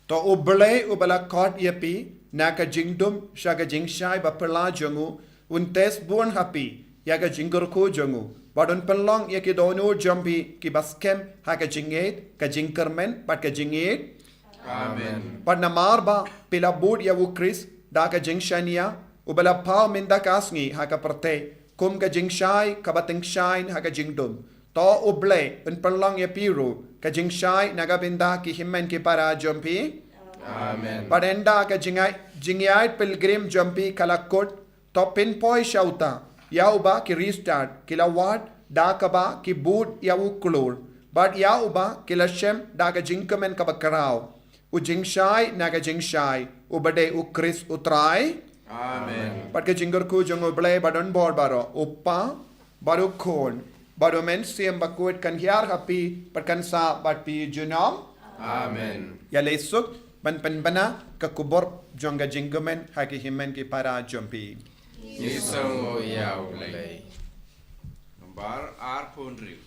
To u Blei uba la khot ïa phi na ka jingdum sha ka jingshai baphylla jong u, un test bun ha phi ïa ka jingkyrkhu jong u, bad un pynlong ïa ki dohnud jong phi kiba skhem ha ka jingïeit, ka jingkyrmen bad ka jingïeit. Amen. Bad namar ba phi la bud ïa u Khrist da ka jingshaniah, uba la paw mynta ka sngi ha ka pyrthei kum ka jingshai kaba tyngshaiñ ha ka jingdum, to u Blei un pynlong ïa phi ruh ka jingshai na ka bynta ki hynmen ki para jong phi. Amen. Bad ynda ka jingai-, jingïaid pilgrim jong phi ka la kut, to pynpoi sha uta ïa uba ki riewstad ki la wad da kaba ki bud ïa u khlur, bad ïa uba ki la shem da ka jingkmen kaba khraw, u jingshai na ka jingshai, uba dei u Khrist u Trai. Amen. Bad ka jingkyrkhu jong u Blei ba don bor baroh, u Pa bad u Khun bad u Mynsiem Bakhuid kan hiar ha phi bad kan sah bad phi junom. Amen. Ïa leit suk ban pynbna ka khubor jong ka jingkmen ha ki hynmen ki para jong phi. Ngi sngewnguh ïa u Blei. Nambar arphew hynriew.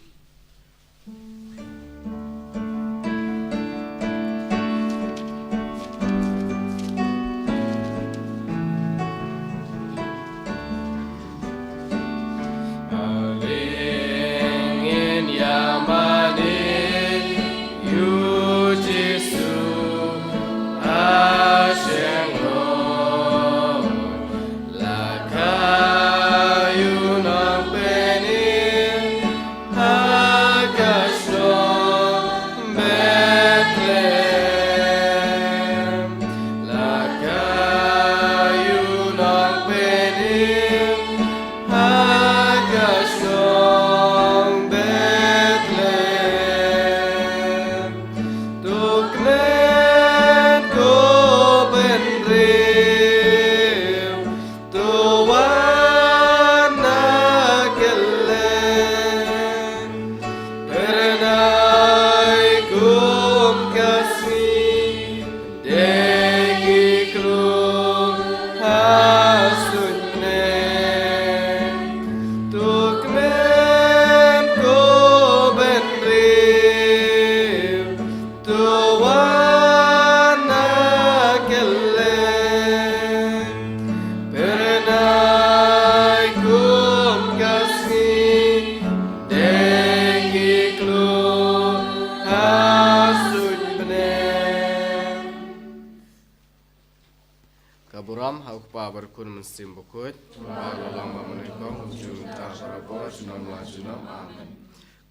Lam ha u Kpa bad u Khun Mynsiem Bakhuid. Ba la long ba mynnyngkong, junom ta barabor, junom la junom. Amen.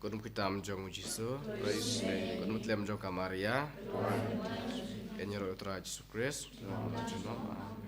Kut ym kyrtam jong u Jisu. Praise the name. Kut ym kyrtam jong ka Maria. Ïaroh u Trai Jisu Krist. Junom la junom. Amen.